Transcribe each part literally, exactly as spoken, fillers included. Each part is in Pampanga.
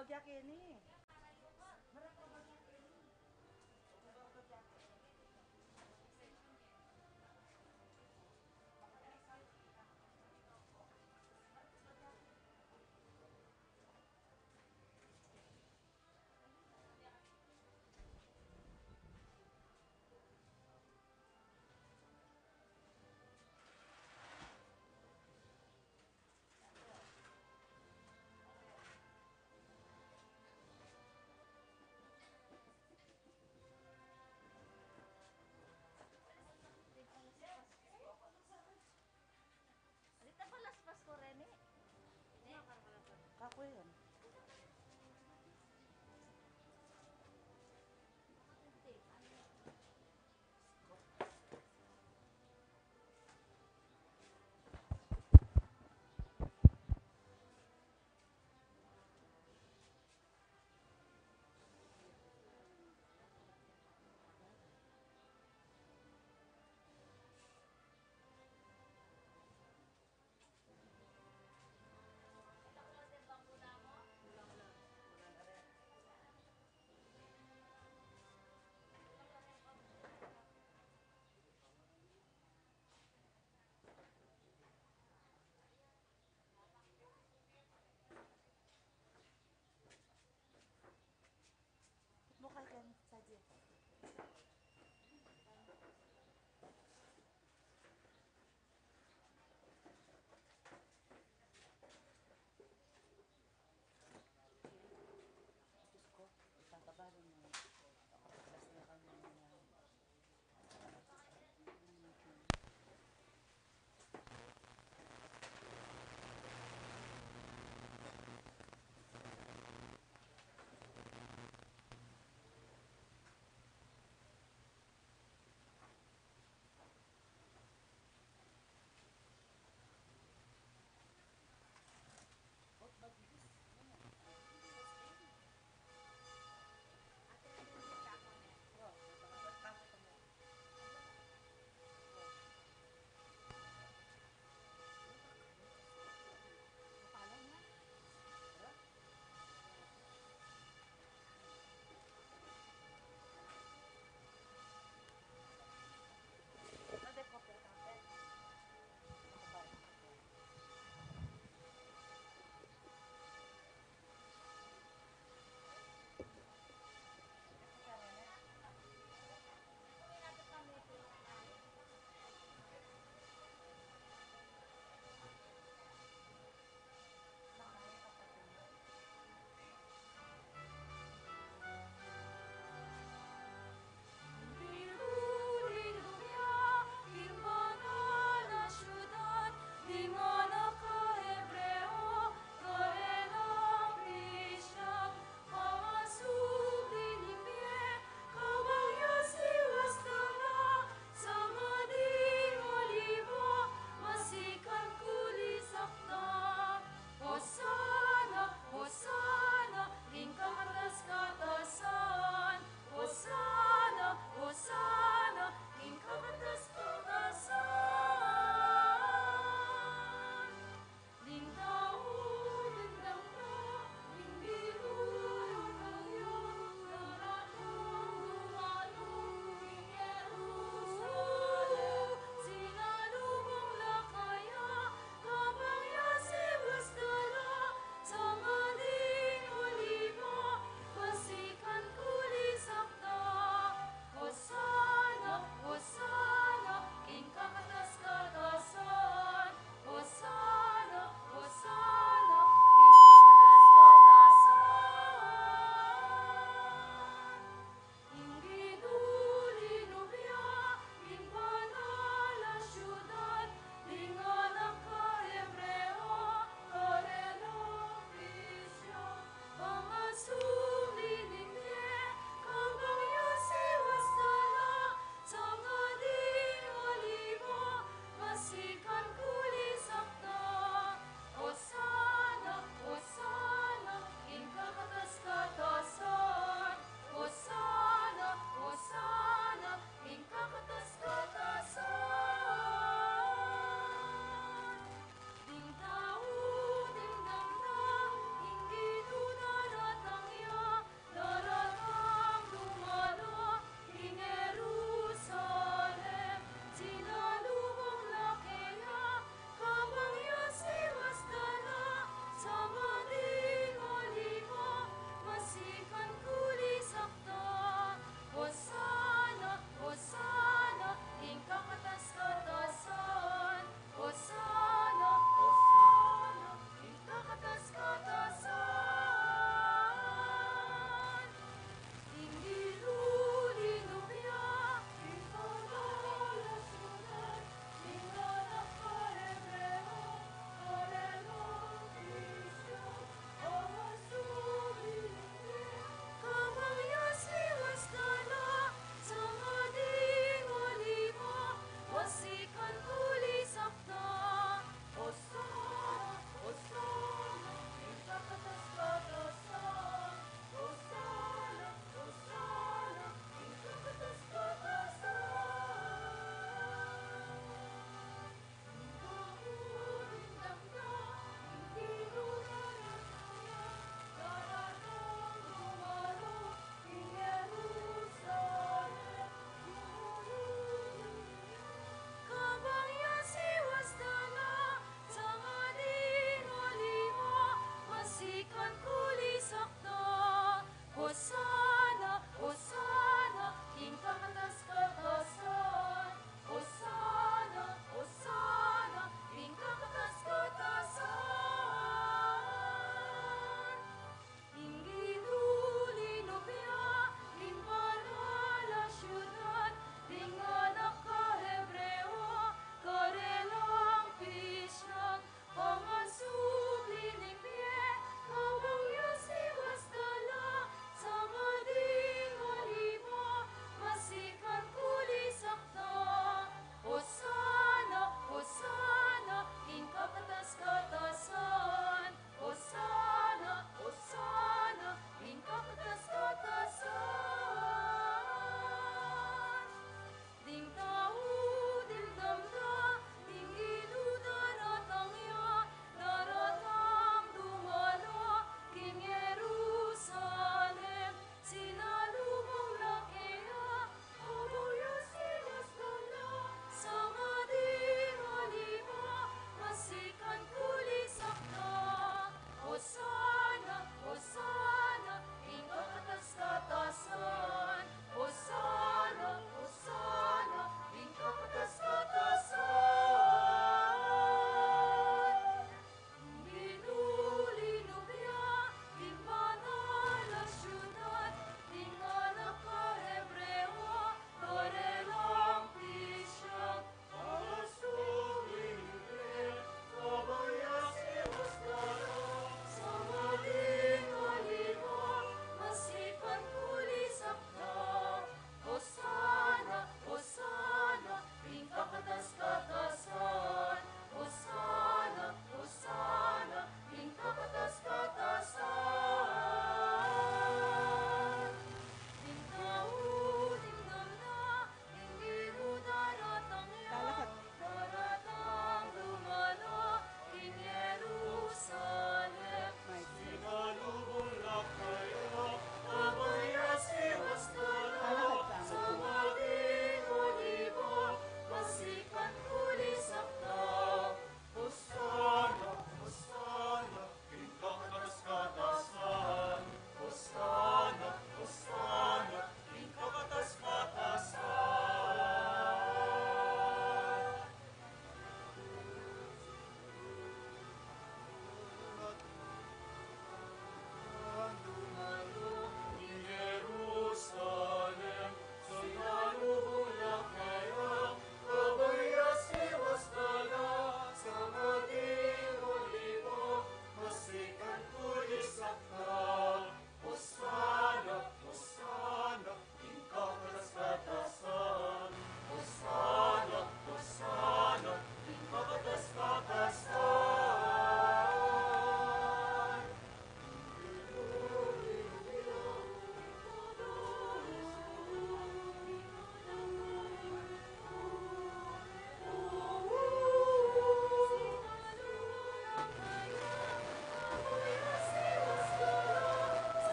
Bagya keni.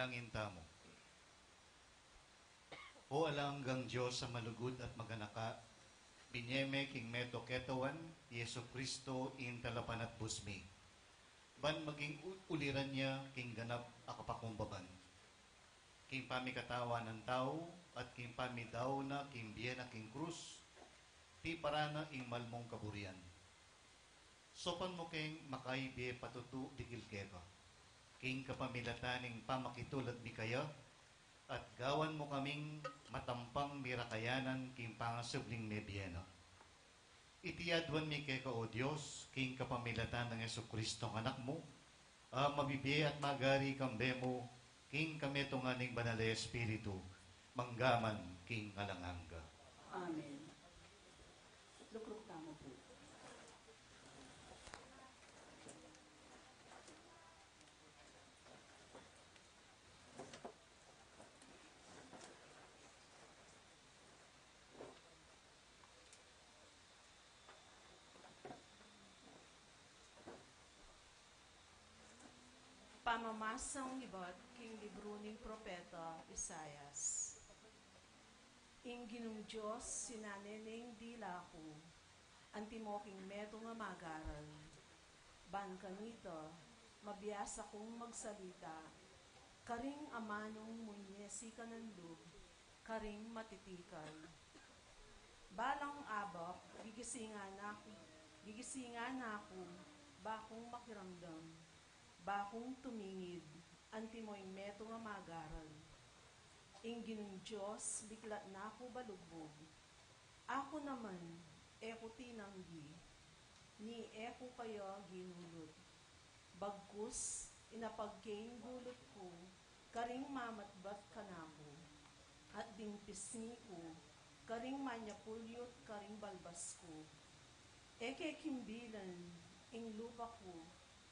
Manalangin tamu. O alang anggang Dios a malugud at maganaka, binie me king meto ketawan i Jesucristo ing talapanatbus mi, ban maging u-, uliran ya king ganap a kapakumbaban, king pamikatawan nang tau at king pamidao na king bie na king krus, tiparan na ing malmung kaburian. Saupan mu keng makaibie patutu dikil keka, king kapamilatan ning pamakitulad mi kaya, at gawan mu kaming matampang mirakayanan king pangasubling mebie na. Iti aduan mi keka, O Dios, king kapamilatan nang Jesucristo, Anak mu, a mabibie at magari kambe mu, king kametungan ning Banal a Espiritu, mangga man king alang angga. Amen. Lukluk tamu pu. Pamamasang ibat king libru ning propeta Isaias. Ing Ginung Dios sinane neng dila ku, antimo king metung a magaral. Ban kanita, mabiasa kung magsalita, karing amanung munyesi kanan lub, karing matitikal. Balang abak, gigisingan na ku, gigisingan na ku, ba kung makiramdam, ba kung tumingid, antimo ing metung a magaral. Ing Ginung Dios, biklat na ku balugbug. Aku naman, e ku tinanggi, ni e ku kaya ginulut. Bagkus, inapag ke ing gulut ku, karing mamatbat kanaku, at ding pisngi ku, karing manyapulyut karing balbas ku. E ke kimbilan ing lupa ku,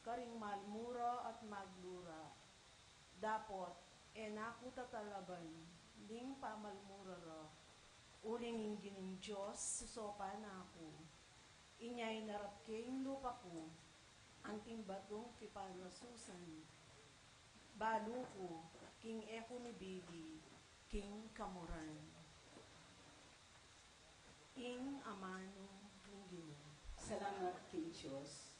karing malmura at maglura. Dapot, e na ku tatalaban ning pamalmura ra, uling ing Ginung Dios susopan na ku. Inya inarap ke ing lupa ku, anting batung pipanasusan, balu ku, king e ku mibili, king kamuran. Ing amanu ning Ginu. Salamat king Dios.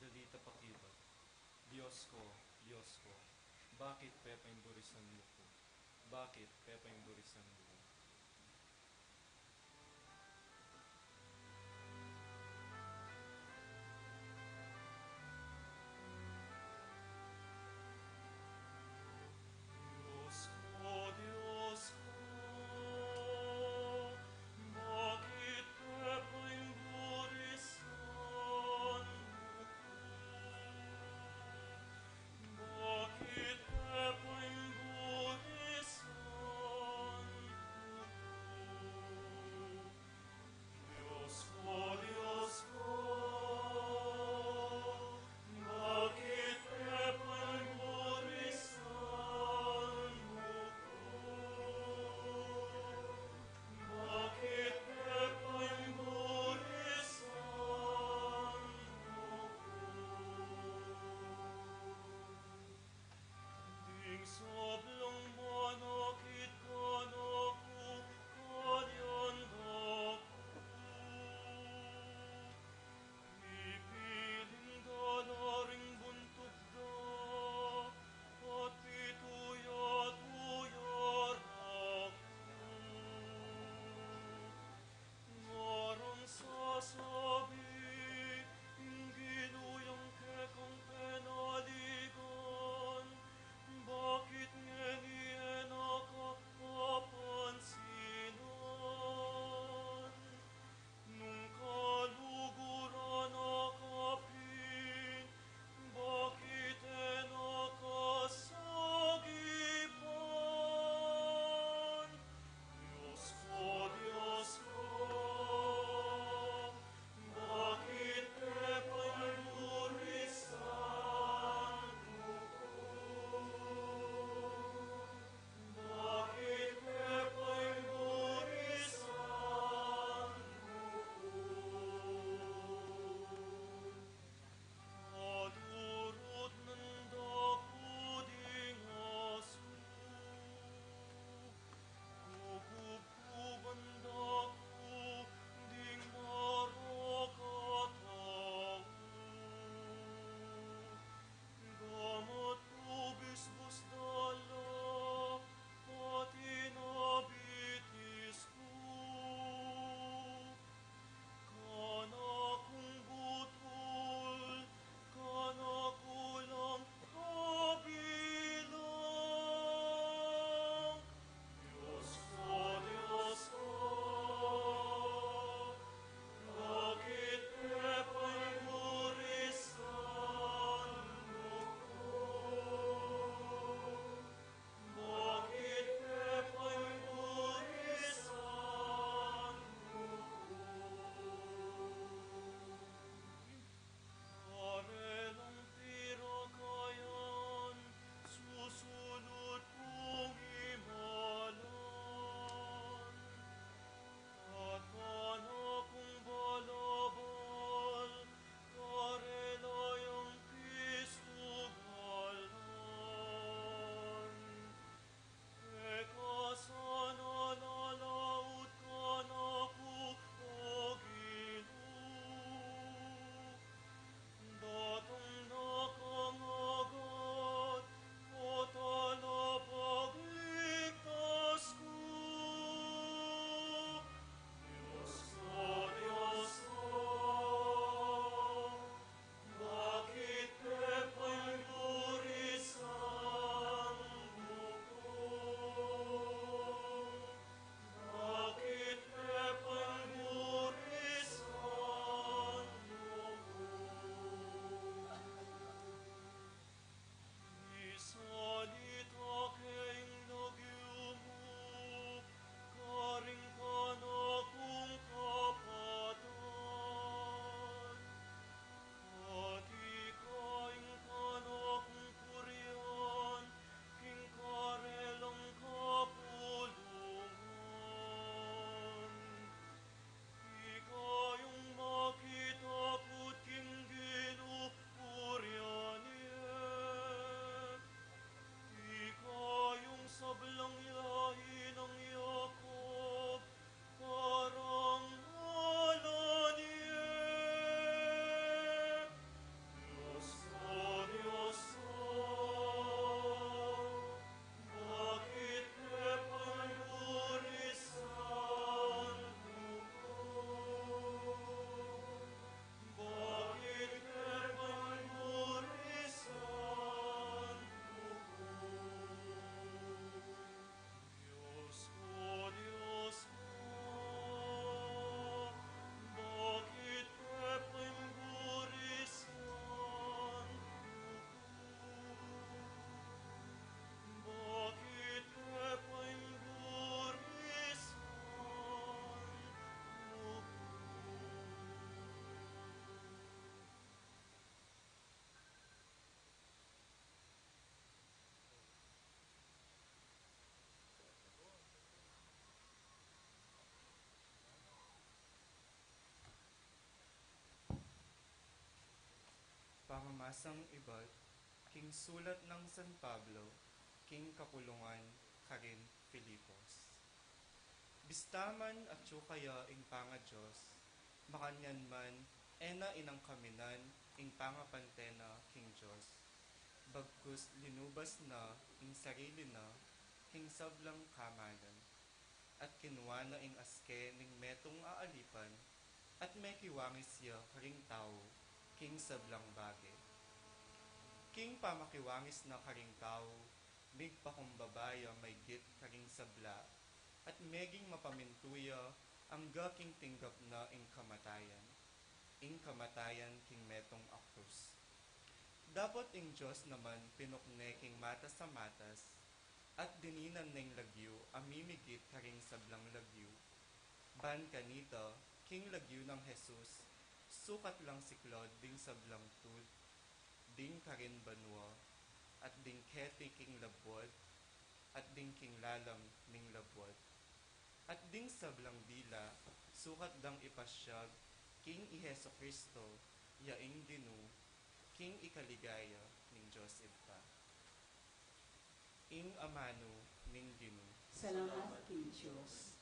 Dalita pakibat. Dios ko, Dios ko, bakit pepaimburisang mu ku? Bakit pepaimburisang mu ku? Dios ko, Dios ko, bakit pepaimburisang mu ku? Bakit pepaimburisang Asang ibat king sulat nang San Pablo king kapulungan karin Filipos. Bista man atyu kaya ing pangaDios, makanyan man e na inangkaminan ing pangapantena king Dios, bagkus linubas na ing sarili na king sablang kamalan, at kinua na ing aske ning metung a alipan, at mekiwangis ya karing tau king sablang bage. King pamakiwangis na karing tau, migpakumbaba ya maygit karing sabla, at meging mapamintu ya angga king tinggap na ing kamatayan, ing kamatayan king metung a krus. Dapot ing Dios naman pinukne king matas a matas, at dininan neng lagyu a mimigit karing sablang lagyu. Ban kanita, king lagyu nang Jesus, sukat lang siklaud ding sablang tud, ding karin banua, at ding keti king labuad, at ding king lalam ning labuad, at ding sablang dila, sukat dang ipasyag king i Jesucristo, ya ing Ginu, king ikaligaya ning Dios Ibpa. Ing amanu ning Ginu. Salamat king Dios.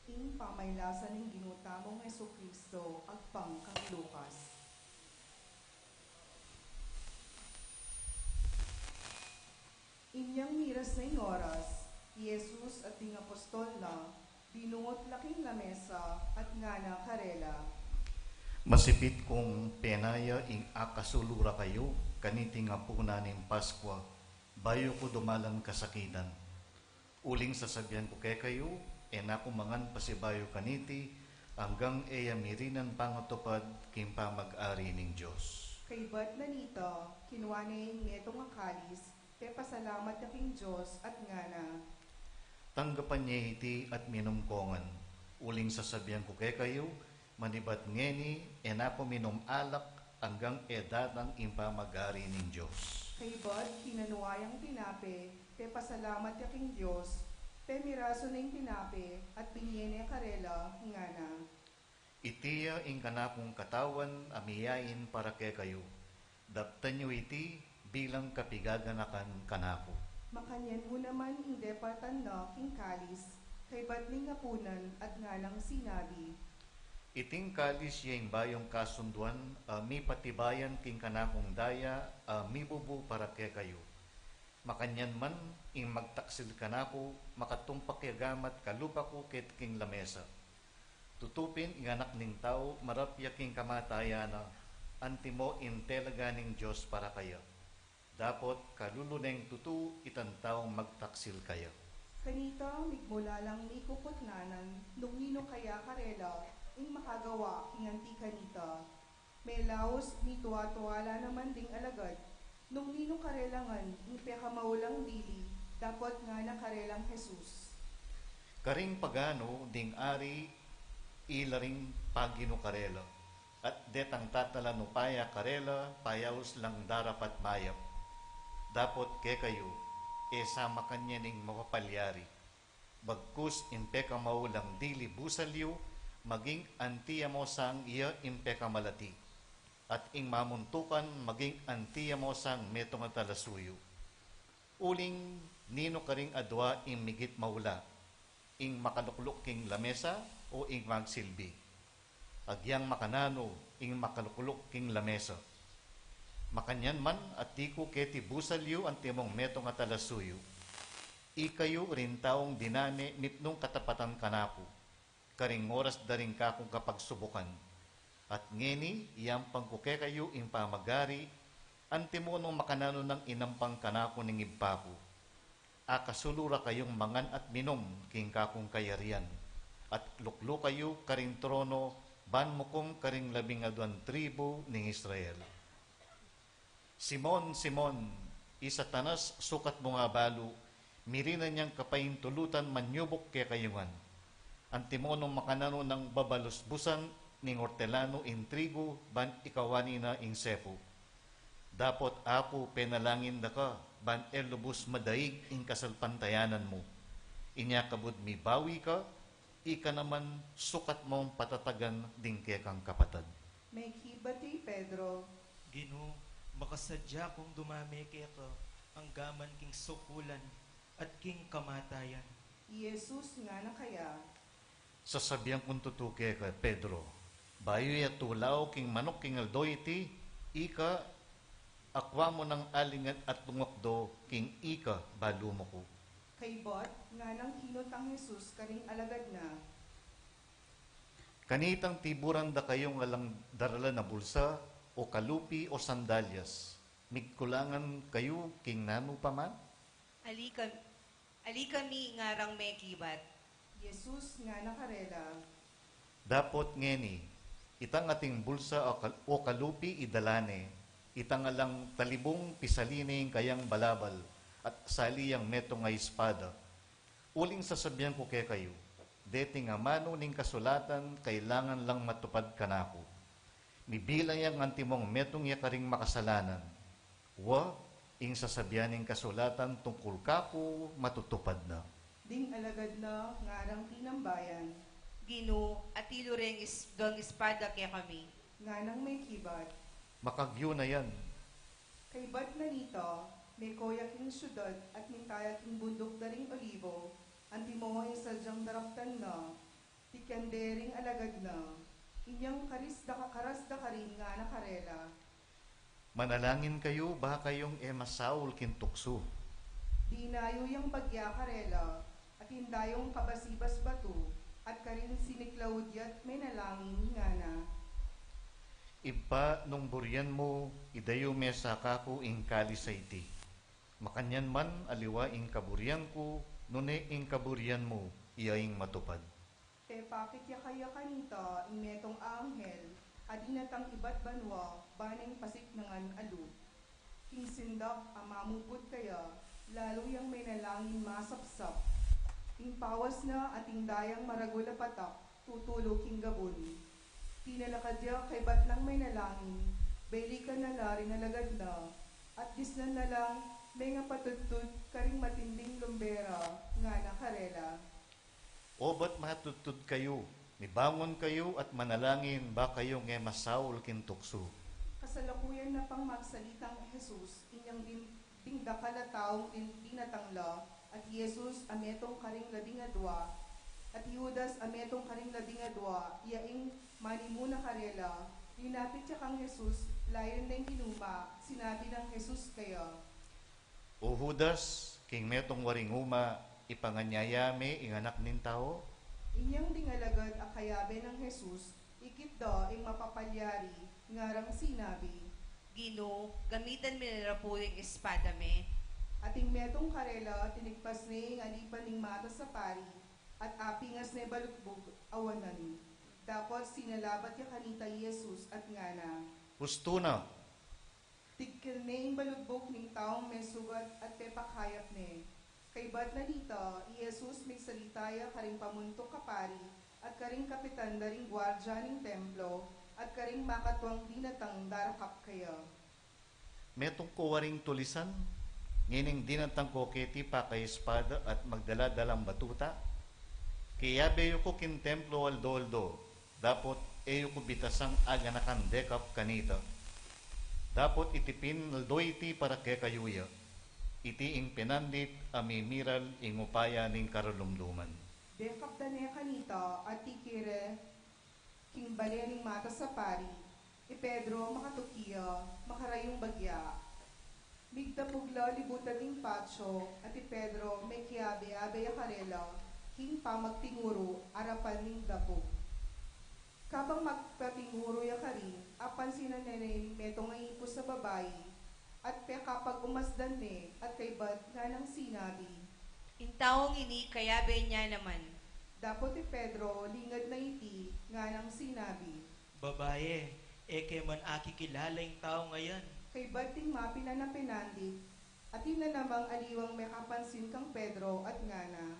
Ing pamailasan ning Ginu tamung Jesucristo agpang kang Lucas. Inyang miras na ing oras, i Jesus at ding apostol na, binungut la king lamesa at ngana karela, Masipit kung penaya ing akasulu ra kayu kaniting apunan ning Paskua, bayu ku dumalan kasakitan. Uling sasabian ku kekayu, e na ku mangan pasibayu kaniti, anggang e ya mirinan pangatupad king pamag-ari ning Dios. Kaybat na nita, kinua ne ing metung a kalis, pepasalamat ya king Dios, at ngana, Tanggapan ye iti at minum ko ngan. Uling sasabian ku kekayu, manibat ngeni, e na ku minum alak, anggang e datang ing pamag-ari ning Dios. Kaybat, kinanu yang tinape, pepasalamat ya king Dios, pemirasu ne ing tinape, at binye ne karela, ngana, Iti ya ing kanakung katawan a miyain para kekayu. Daptan yu iti bilang kapigaganakan kanaku. Makanyan mu naman ing depatan na king kalis, Kaybat ning apunan at nganang sinabi, Iting kalis ya ing bayung kasunduan, a mipatibayan king kanakung daya, a mibubu para kekayu. Makanyan man, ing magtaksil kanaku, makatumpak ya gamat kalupa ku keti king lamesa. Tutu pin ing Anak ning Tau marap ya king kamatayan na, antimo ing telaga ning Dios para kaya. Dapot kalulu neng tutu itang taung magtaksil kaya. Kanita, migmula lang mikuputlanan nung ninu kaya karela ing makagawa king anti kanita. Melaus, mituwa-tuwala naman ding alagad nung ninu karela ngan ing pekamaulang dili. Dapot ngana karelang Jesus, Karing paganu ding ari ila ring paginu karela, at detang tatala nu pa ya karela payaus lang darapat mayap. Dapot kekayu, e sa makanyan ing mapapalyari. Bagkus ing pekamaulang dili busal yu, maging anti ya mu sang iya ing pekamalati, at ing mamuntukan maging anti ya mu sang metung a talasuyu. Uling ninu karing adua ing migit maula, ing makalukluk king lamesa o ing magsilbi? Agyang makananu ing makalukluk king lamesa. Makanyan man, ati ku keti busal yu antimong metung a talasuyu. Ikayu ring taung dinane mitmung katapatan kanaku karing oras da ring kakung kapagsubukan. At ngeni, iyampang ku kekayu ing pamagari, antimo nung makananu nang inampang kanaku ning Ibpa ku. Akasulu ra kayung mangan at minum king kakung kayarian, at luklu kayu karing trono ban mukum karing labing aduang tribu ning Israel. Simon, Simon, i Satanas sukat mu nga balu, mirinan yang kapaintulutan manyubuk kekayu ngan. Antimo nung makananu nang babalusbusan ning ortelanu ing trigu ban ikawani na ing sepu. Dapot aku penalangin da ka ban e lubus madaig ing kasalpantayanan mu. Inya kabud mibawi ka, ika naman sukat mung patatagan ding kekang kapatad. Mekibat i Pedro, Ginu, makasadya kung dumame keka anggaman king sukulan at king kamatayan. I Jesus ngana kaya, Sasabian kung tutu keka, Pedro, bayu ya tulaw king manuk king aldo iti, ika akwa mu nang alingan at lungokdo king ika balu mu ku. Kaybat, nganang kinutang Jesus karing alagad na, Kanitang tiburan da kayung alang daralan a bulsa, o kalupi, o sandalyas. Migkulangan kayu king nanu pa man? Ali kam-, ali kami ngarang mekibat. Jesus ngana karela, Dapot ngeni, itang ating bulsa o kal-, o kalupi idala ne, itang alang talibung pisali ne ing kayang balabal, at sali yang metung a espada. Uling sasabian ku kekayu, deting amanu ning kasulatan kailangan lang matupad kanaku. Mibilang yang antimong metung ya karing makasalanan. Wa, ing sasabian ning kasulatan tungkul kaku matutupad na. Ding alagad na ngarang tinambayan, Ginu, atilu reng is-, dang espada kekami. Nganang mekibat, Makagyu na yan. Kaybat na nita, meko ya king siudad at minta ya king bunduk da ring Olivo, antimo ing sadyang daraptan na, tikyan de ring alagad na. Inyang karis da ka-, karas da karin ngana karela, Manalangin kayu, ba kayung e masaul king tuksu. Dinayu yang bagya karela, at ing dayung kabasibas batu, at karin siniklaud ya't menalangin ngana, Ibpa, nung burian mu, idayu me sa kaku ing kalis a iti. Makanyan man, aliwa ing kaburian ku, nune ing kaburian mu, iya ing matupad. Pepakit ya kaya kanita ing metung a anghel a dinatang ibat banua, ba neng pasiknangan a lub. King sindak a mamuput kaya, lalu yang menalangin masapsap. Ing pawas na at ing dayang maragul a patak tutulu king gabun. Tinalakad ya kaybat nang menalangin, belikan na la ring alagad na, at disnan na lang mengapatudtud karing matinding lumbe ra, ngana karela, Obat matudtud kayu, mibangun kayu at manalangin, ba kayung e masaul king tuksu. Kasalukuyan na pang magsalitang Jesus, inyang ding, ding dakal a taung din-, dinatang la, at i Jesus a metung karing labing adua, At i Judas a metung karing labing adua, ya ing manimuna karela, linapit ya kang Jesus, layun neng inuma, sinabi nang Jesus kaya, "O Judas, king metung waring uma, ipanganyaya me ing Anak ning Tau?" Inyang ding alagad a kayabe nang Jesus, ikit da ing mapapalyari, ngarang sinabi, "Ginu, gamitan me na la pu ing espada me." At ing metung karela, tinigpas ne ing alipan ning matas a pari, at apingas ne balugbug a wanan. Dapot sinalabat ya kanita i Jesus at ngana, "Ustu na." Tigkil ne ing balugbug ning taung mesugat at pepakayap ne. Kaybat na nita, i Jesus migsalita ya karing pamuntuk a pari at karing kapitan da ring guardia ning templo at karing makatuang dinatang darakap kaya, "Metung ko waring tulisan, ngening dinatang ko keti pakaespada at magdala-dalang batuta? Kiyabe yu ku king templo aldo-aldo, dapot e yu ku bitasang aganakan dekap kanita. Dapot iti pin aldo iti para kekayu ya, iti ing pinandit a mimiral ing upaya ning karalumluman." Dekap da ne kanita at tikire king bale ning matas a pari. I Pedro makatuki ya, makarayung bagya. Migdapug la libutan ning patio, at i Pedro mekiabe-abe ya karela king pamagtinguru arapan ning dapug. Kabang magpatinguru ya karin, apansinan ne ning metung a ipus a babai, at pekapag-umasdan ne, at kaybat nganang sinabi, "Ing taung ini kayabe ne naman." Dapot i Pedro lingad na iti, nganang sinabi, "Babae, e ke man akikilala ing taung a yan." Kaybat ding mapilan a pinandit, atin na namang aliwang mekapansin kang Pedro at ngana,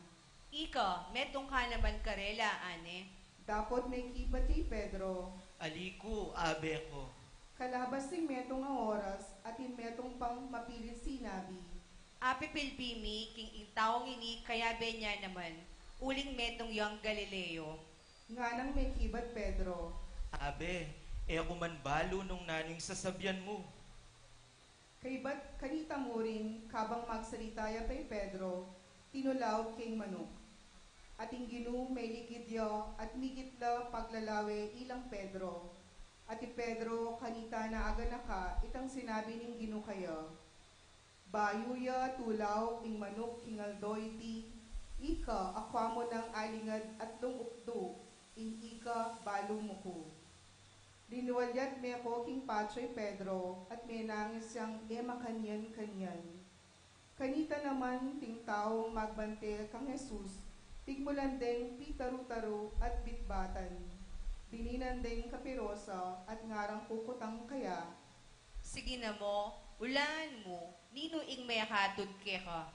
"Ika, metung ka naman karela, a ne?" Dapot mekibat ya i Pedro, "Ali ku, abe ku." Kalabas ning metung a oras, atin metung pang mapilit sinabi, "Apipilbi mi king ing taung ini kayabe ne naman, uling metung yang Galileo." Nganang mekibat Pedro, "Abe, e ku man balu nung nanu ing sasabian mu." Kaybat kanita murin, kabang magsalita ya pa i Pedro, tinulaw king manuk. At ing Ginu meligid ya, at migit la paglalawe ilang Pedro. At i Pedro kanita na aganaka itang sinabi ning Ginu kaya, "Bayu ya tulaw ing manuk king aldo iti, ika akwa mu nang alingad at lung-ukdu, ing ika balu mu ku." Linualyat me ku king patio i Pedro, at menangis yang e makanyan-kanyan. Kanita naman ding taung magbante kang Jesus, pigmulan deng pitaru-taru at bitbatan. Bininan deng kapirosa at ngarang kukutang kaya, "Sige na mu, ulaan mu, ninu ing mehatud keka?"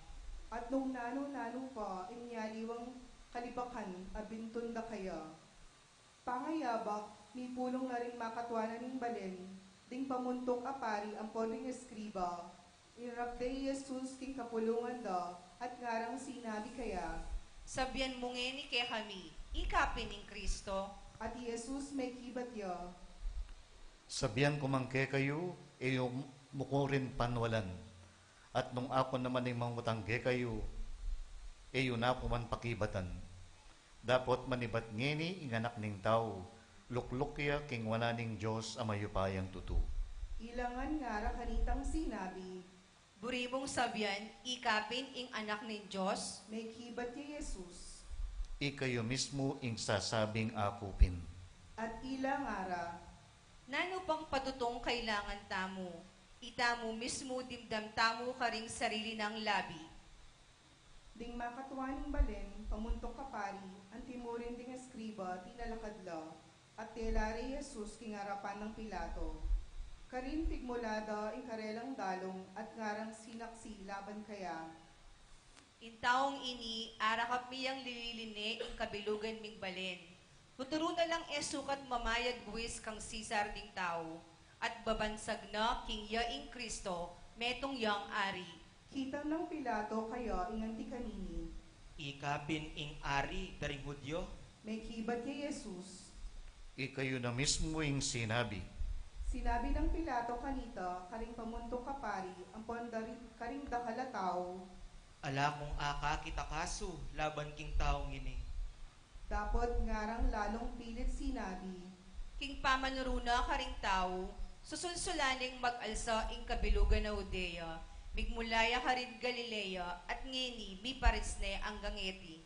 At nung nanu-nanu pa ing mialiwang kalibakan a bintun da kaya. Pangayabak, mipulung na ring makatuanan ning balen ding pamuntuk a pari ampon ding eskriba. Inarap de i Jesus king kapulungan da, at ngarang sinabi kaya, "Sabian mu ngeni kekami, ika pin ing Kristo?" At i Jesus mekibat ya, "Sabian ku man kekayu, e yu mu ku rin panwalan. At nung aku naman ing mangutang kekayu, e yu na ku man pakibatan. Dapot manibat ngeni ing Anak ning Tau, lukluk ya king wanan ning Dios a mayupayang tutu." Ila ngan ngara kanitang sinabi, "Buri mung sabian, ika pin ing Anak ning Dios?" Mekibat ya i Jesus, "Ikayu mismu ing sasabing aku pin." At ila ngara, "Nanu pang patutung kailangan tamu? Itamu mismu dimdam tamu karing sarili nang labi." Ding makatua ning balen pamuntuk a pari, anti mu rin ding eskriba, tinalakad la, at tela re i Jesus king arapan nang Pilato. Karin pigmula da ing karelang dalung at ngarang sinaksi laban kaya, "Ing taung ini, arakap mi yang lililin ne ing kabilugan ming balen. Tuturu na lang e sukat mamayad buis kang Cesar ding tau, at babansag na king ya ing Kristo, metung yang ari." Kitang nang Pilato kaya ing anti kanini, "Ika pin ing ari da ring Judio?" Mekibat ya i Jesus, "Ikayu na mismu ing sinabi." Sinabi nang Pilato kanita, karing pamuntuk a pari ampon da ri-, karing dakal a tau, "Ala kung akakit a kasu laban king taung ini. Dapot ngarang lalung pilit sinabi, king pamanuru na karing tau, susulsulan neng mag-alsa ing kabilugan na Judea, migmula ya karin Galilea, at ngeni miparis ne anggang eti.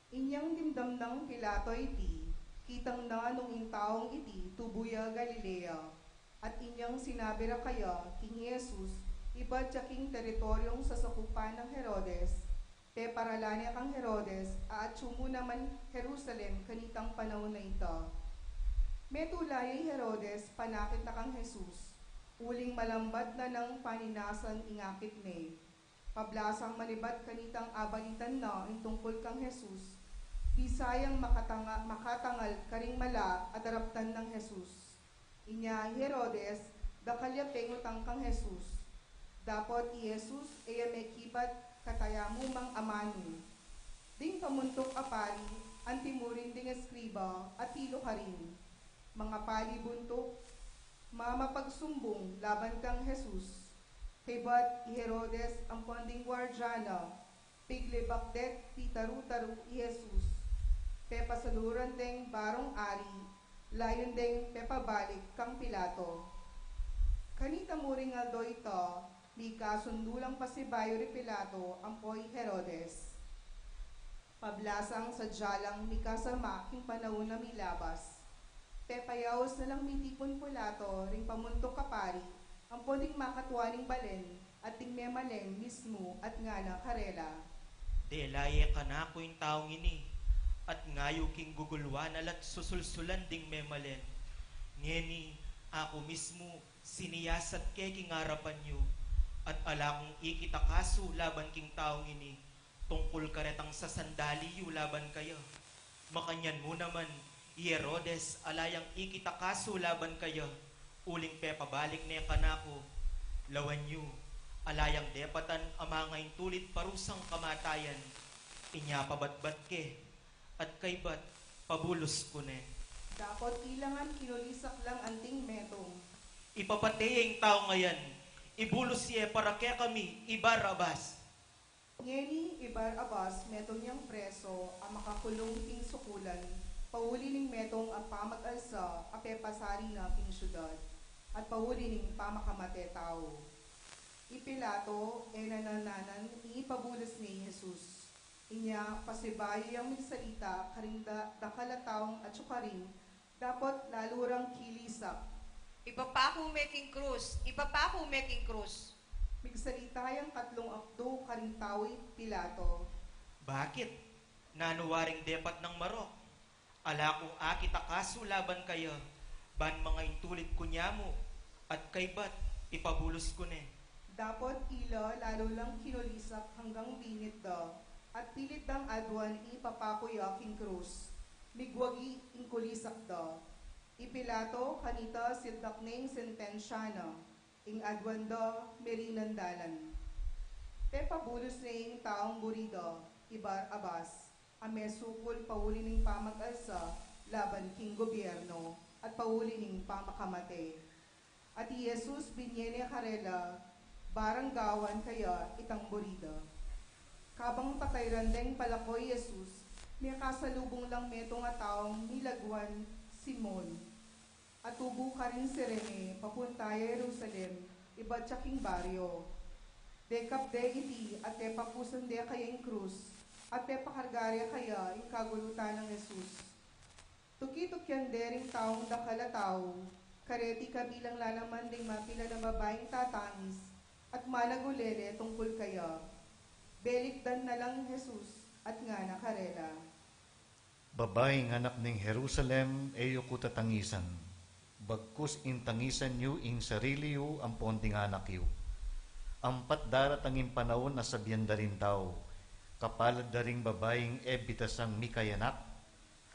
Inyang dimdam nang Pilato iti, kitang na nung ing taung iti tubu ya Galilea, at inyang sinabi ra kaya king Jesus, ibat ya king teritoryong sasakupan nang Herodes, peparalan ne kang Herodes, a atyu mu naman Jerusalem kanitang panaun a ita. Metung la ya i Herodes panakit na kang Jesus, uling malambat na nang paninasan ing akit ne. Pablasang manibat kanitang abalitan na ing tungkul kang Jesus, bisa yang makatanga-, makatangal karing mala a daraptan nang Jesus. Inya i Herodes, dakal ya pengutang kang Jesus. Dapot i Jesus, e ya mekibat katayamu mang amanu. Ding pamuntuk a pari, anti mu rin ding eskriba, at tilu karin. Mga pali buntuk, mamapagsumbung laban kang Jesus. Kaybat i Herodes ampon ding guardia na, piglibak det pitaru-taru i Jesus. Pepasaluran deng barung ari, layun deng pepabalik kang Pilato. Kanita mu ring aldo ita, mikasundu lang pasibayu ri Pilato ampo i Herodes. Pablasang sadya lang mikasama king panaun a milabas. Pepayaus na lang mitipun Pilato ring pamuntuk a pari, ampo ding makatua ning balen, at ding memalen mismu, at ngana karela, dela ye kanaku ing taung ini, at ngayu king gugulwan na la't susulsulan ding memalen. Ngeni, aku mismu, siniyasat ke king arapan yu, at ala kung ikit a kasu laban king taung ini, tungkul karetang sasandali yu laban kaya. Makanyan mu naman, i Herodes ala yang ikit a kasu laban kaya, uling pepabalik ne kanaku. Lawan yu, ala yang depatan a mangaintulit parusang kamatayan. Inya pabatbat ke, at kaybat, pabulus ku ne. Dapot ila ngan kinulisak lang anting metung, ipapate ye ing taung ayan, ibulus ye para kekami i Barrabas. Ngeni i Barrabas metung yang preso a makakulung king sukulan, pauli ning metung a pamag-alsa a pepasari na king siudad, at pauli ning pamakamate tau. I Pilato, e na nananan ipabulus ne i Jesus. Inya pasibayu yang migsalita karing da-, dakal a taung atyu karin, dapot lalu rang kilisak, ipapaku me king krus, ipapaku me king krus. Migsalita yang katlung akdu karing tau i Pilato, bakit? Nanu waring depat nang marok? Ala kung akit a kasu laban kaya, ban mangaintulit ku nya mu, at kaybat, ipabulus ku ne. Dapot ila lalu lang kinulisak anggang binit da, at pilit dang aduan ipapaku ya king krus. Migwagi ing kulisak da. I Pilato kanita sildak ne ing sentensya na, ing aduan da, merinan dalan. Pepabulus ne ing taung buri da, i Barrabas, a mesukul pauli ning pamag-alsa laban king gobyerno, at pauli ning pamakamate. At i Jesus binye ne karela, barang gawan kaya itang buri da. Kabang patayran deng palako i Jesus, mekasalubung lang metung a taung milagwan Simon, a tubu karin Cirene, papunta ya Jerusalem, ibat ya king baryo. Dekap de iti, at pepakusan de kaya ing krus, at pepakarga re kaya ing kagulutan nang Jesus. Tuki-tukian de ring taung dakal a tau, kareti kabilang la naman ding mapilan a babaing tatangis, at managulele tungkul kaya. Belikdan na lang Jesus, at ngana karela, babaing anak ning Jerusalem, e yu ku tatangisan, bagkus intangisan yu ing sarili yu ampon ding anak yu. Ampat daratang ing panaun a sabian da ring tau, kapalad da ring babaing e bitasang mikayanak,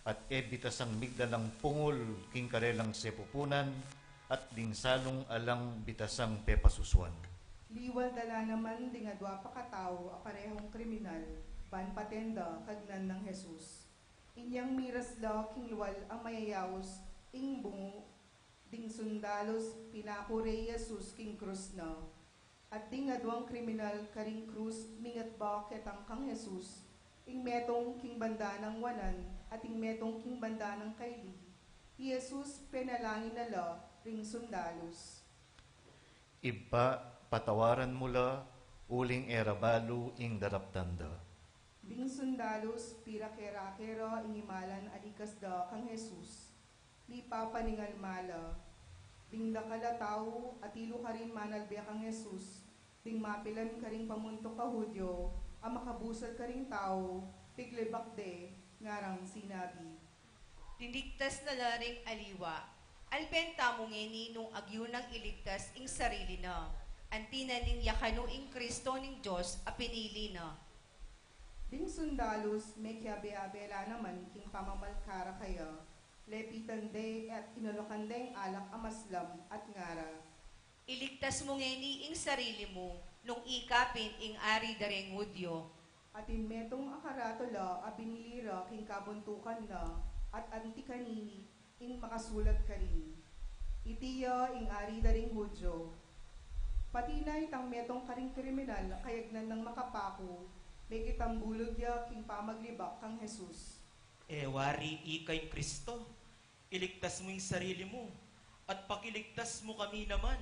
at e bitasang migdalang pungul king karelang sepupunan, at ding salung alang bitasang pepasusuan. Liwal da la naman ding adua pa katau a parehong kriminal, ban paten da kagnan nang Jesus. Inyang miras la king liwal a mayayaus ing bungu ding sundalus, pinaku re i Jesus king krus na. At ding aduang kriminal karing krus mingatbak ketang kang Jesus, Ing metung king banda nang wanan at ing metung king banda nang kaili, i Jesus penalangin na la ring sundalus. Ibpa, patawaran mu la, uling e ra balu ing daraptan da. Ding sundalus, pirake-rake ra ing imalan a likas da kang Jesus. Mipapaningalmal la. Ding dakal a tau, atilu karin manalbe kang Jesus, ding mapilan karing pamuntuk a Judio, a makabusal karing tau, piglibak de, ngarang sinabi, "Liligtas na la ring aliwa. Alben tamu ngeni nung agyu nang iligtas ing sarili na. Anti na ning ya kanu ing Kristo ning Dios a pinili na." Ding sundalus, mekiabe-abe la naman king pamamalkara kaya, lepitan de at inulukan deng alak a maslam at ngara, "Iligtas mu ngeni ing sarili mu, nung ika pin ing ari da ring Judio." Atin metung a karatula a binili ra king kabuntukan na, at anti kanini ing makasulat karin, "Iti ya ing ari da ring Judio." Pati na itang metung karing kriminal a kayagnan nang makapaku, mekitambulug ya king pamaglibak kang Jesus. "E wari ika ing Kristo? Iligtas mu ing sarili mu, at pakiligtas mu kami naman."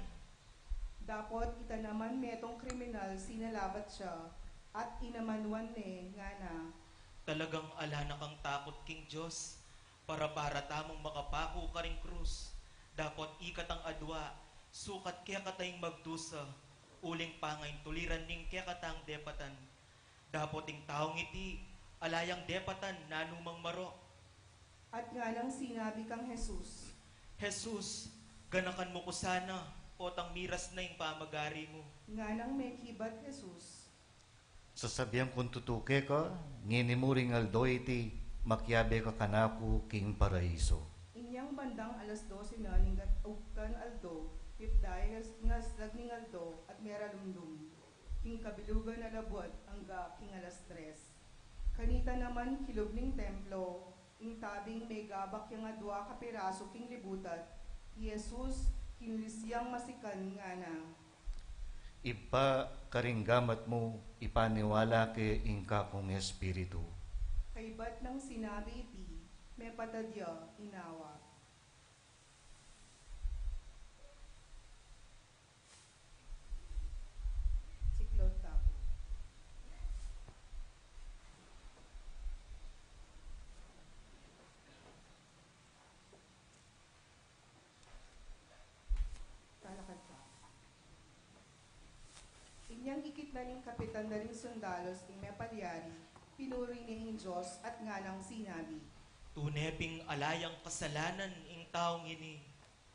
Dapot ita naman metung kriminal sinalabat ya, at inamanuan ne, ngana, "Talagang ala na kang takut king Dios, para-para tamung makapaku karing krus, dapot ikatang adua, sukat kekata ing magdusa, uling pangaintuliran ning kekatang depatan. Dapot ing taung iti, ala yang depatan nanumang marok." At nganang sinabi kang Jesus, "Jesus, ganakan mu ku sana, potang miras na ing pamagari mu." Nganang mekibat Jesus, "Sasabian kung tutu keka, ngeni mu ring aldo iti, makiabe ka kanaku king paraiso." Inyang bandang alas dose na ning ugtan aldo, mipdaya ing aslag ning aldo, at meralumlum king kabilugan a labuad angga king alas tres. Kanita naman kilub ning templo, ing tabing megabak yang adua kapirasu king libutan, i Jesus, kinulis yang masikan, ngana, "Ibpa, karing gamat mu, ipaniwala ke ing kakung espiritu." Kaybat nang sinabi iti, mepatad ya, inawa. Siklaud tamu. Talakad tamu. Inyang ikit na ning kapitan da ring sundalus ing mepalyari, pinuri ne ing Dios at nganang sinabi, "Tune ping ala yang kasalanan ing taung ini."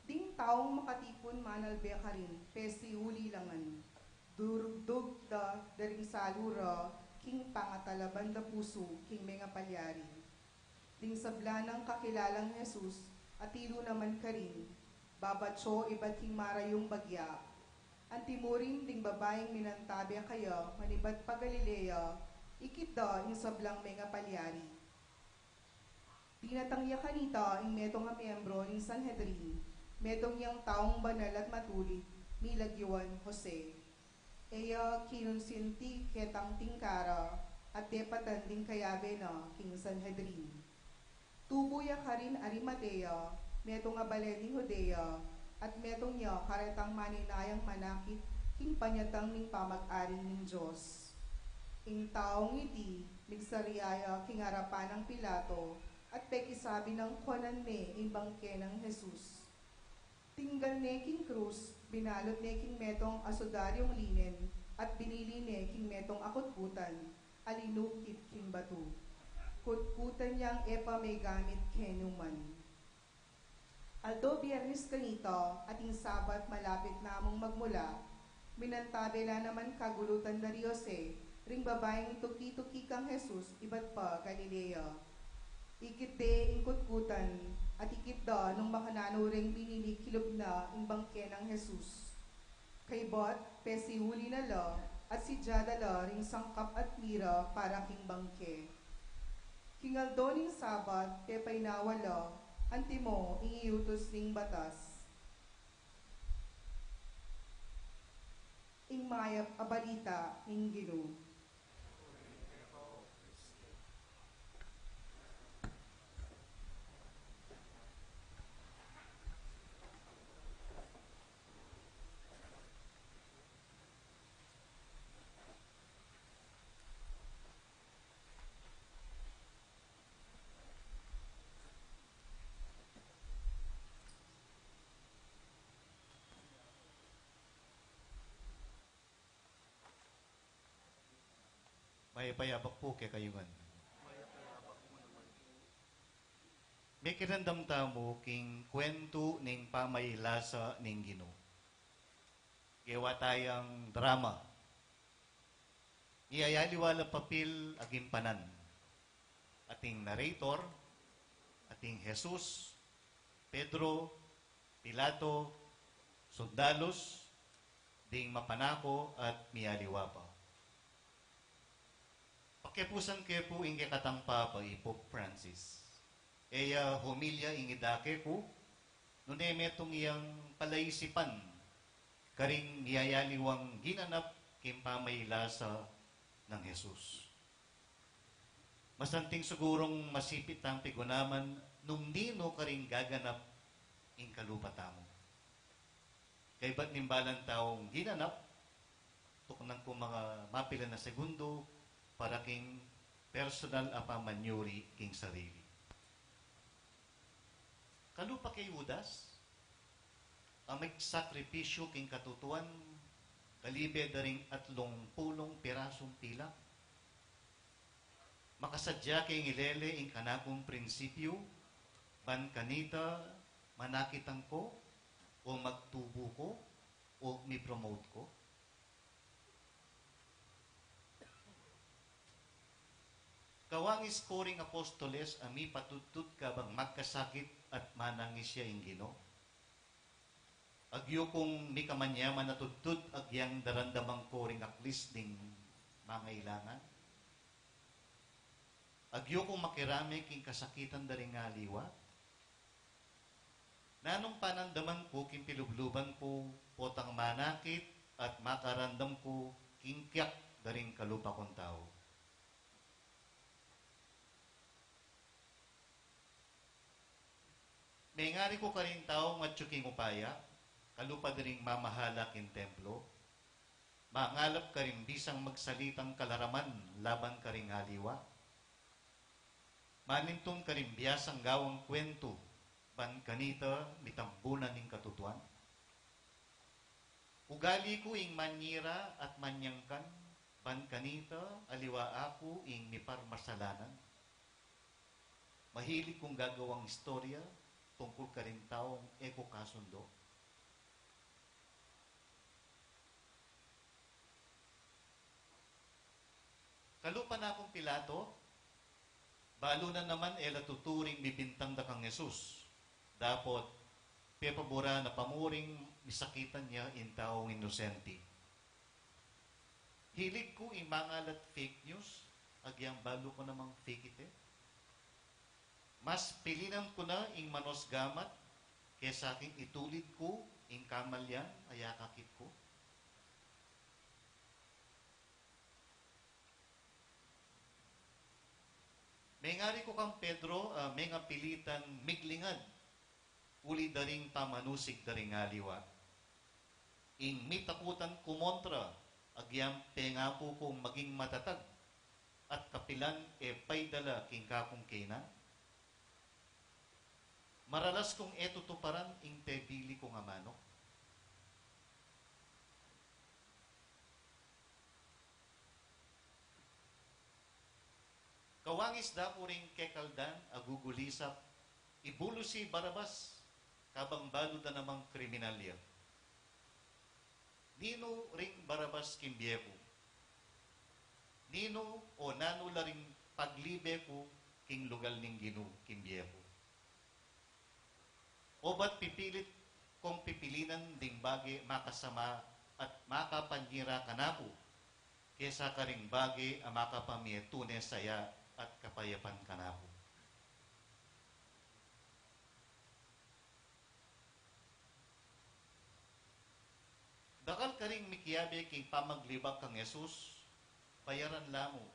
Ding taung makatipun manalbe karin, pesiuli la ngan. Durugdug da da ring salu ra king pangatalaban da pusu king mengapalyari. Ding sabla nang kakilalang Jesus, atilu naman karin, babatyo ibat king marayung bagya. Antimurin ding babaing minantabe kaya manibat pa Galilea, ikit da ing sablang mengapalyari. Dinatang ya kanita ing metung a miyembro ning Sanhedrin, metung yang taung banal at matulid, milagyuan Jose. E ya kinunsinti ketang tingkara, at depatan ding kayabe na king Sanhedrin. Tubu ya karin Arimatea, metung a bale ning Judea, at metung ya karetang maninayang manakit king panyatang ning pamag-ari ning Dios. Ing taung iti, migsarya ya king arapan nang Pilato, at pekisabi nang kuanan ne ing bangke nang Jesus. Tinggal ne king krus, binalut ne king metung a sudaryung linen, at binili ne king metung a kutkutan, a linukit king batu. Kutkutan yang e pa megamit kenu man. Aldo Biernis kanita, at ing Sabat malapit namung magmula, minantabe la naman kagulutan da ri Jose, ring babaing tuki-tuki kang Jesus, ibat pa Galilea. Ikit de ing kutkutan, at ikit da nung makananu reng binili kilub na ing bangke nang Jesus. Kaybat, pesiuli na la, at sidya da la ring sangkap at mira para king bangke. King aldo ning Sabat, pepainawa la, antimo ing iutus ning batas. Ing mayap a balita ning Ginu. Mayap a abak pu kekayu ngan. Mekiramdam tamu king kwentu ning pamaylasa ning Ginu. Gewa tayang drama. Miyayaliwa la papil a gimpanan. Ating narrator, ating Jesus, Pedro, Pilato, sundalus, ding mapanako at miyaliwa pa. Pakipusan ke pu ing kekatang Papa, i Pope Francis. E ya homilya ing idake ku, nune metung yang palaisipan karing miyayaliwang ginanap king pamaylasa nang Jesus. Masanting sigurung masipit tang pigunaman nung ninu karing gaganap ing kalupa tamu. Kaybat ning balang taung ginanap, tuknang ku mga mapilan a segundo para king personal a pamanyuri king sarili. Kalupa kay Judas a magsakripisyu king katutuan, kalibe da ring atlung pulung pirasung pilak. Makasadya ke ngilele ing kanakung prinsipyu, ban kanita manakitan ku, o magtubu ku, o mi-promote ku? Kawangis ku ring apostoles a mipatudtud kabang magkasakit at manangis ya ing Ginu. Agyu kung mikamanyaman a tudtud agyang daramdaman ku ring aklis ding mangailangan. Agyu kung makirame king kasakitan da ring aliwa. Nanung panandaman ku king pilubluban ku potang manakit at makaramdam ku king kiyak da ring kalupa kung tau. Mengari ku karing taung atyu king upaya, kalupa da ring mamahala king templo, mangalap karing bisang magsalitang kalaraman laban karing aliwa, manintun karing biasang gawang kwentu, ban kanita mitambunan ing katutuan. Ugali ku ing manyira at manyangkan, ban kanita aliwa aku ing miparmasalanan. Mahilig kung gagawang istorya tungkul karing taung e ku kasundo. Kalupa na kung Pilato, balu na naman e la tutu ring mibintang da kang Jesus. Dapot, pepaburan na pa mu ring misakitan ya ing taung inosente. Hilig ku ing mangalat fake news, agyang balu ku namang fake ite. Mas pilinan ku na ing manos gamat kesa king itulid ku ing kamalyan a yakakit ku. Mengari ku kang Pedro, ah, mengapilitan miglingad uli da ring pamanusig da ring aliwa. Ing mitakutan kumontra, agyang pengapu kung maging matatag at kapilan e paidala king kakung kena. Maralas kung e tutuparan ing pebili kung amanu. Kawangis da ku ring kekaldan a gugulisap, ibulus i Barabas, kabang balu da namang kriminal ya. Ninu ring Barabas king bie ku? Ninu o nanu la ring paglibe ku king lugal ning Ginu king bie ku? O ba't pipilit kung pipilinan ding bage makasama at makapanyira kanaku, kesa karing bage a makapamie tune saya at kapayapan kanaku? Dakal karing mikiabe king pamaglibak kang Jesus, bayaran la mu.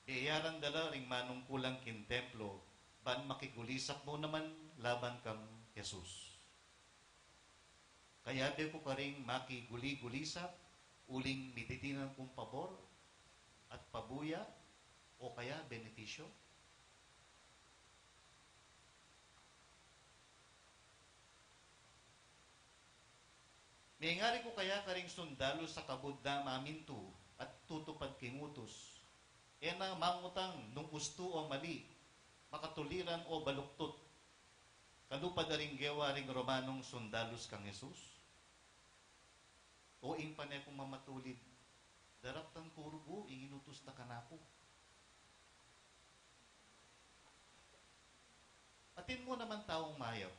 Beyaran da la ring manungkulan king templo, ban makigulisap mu naman laban kang Jesus. Kayabe ku karing makiguli-gulisap, uling mididinan kung pabor at pabuya, o kaya benepisyo? Mengari ku kaya karing sundalus a kabud da mamintu at tutupad king utus. E na mangutang nung ustu o mali, makatuliran o baluktut. Kalupa da ring gewa ring Romanung sundalus kang Jesus. O ing pane kung mamatulid, daraptan ku rugu ing inutus da kanaku. Atin mu naman taung mayap.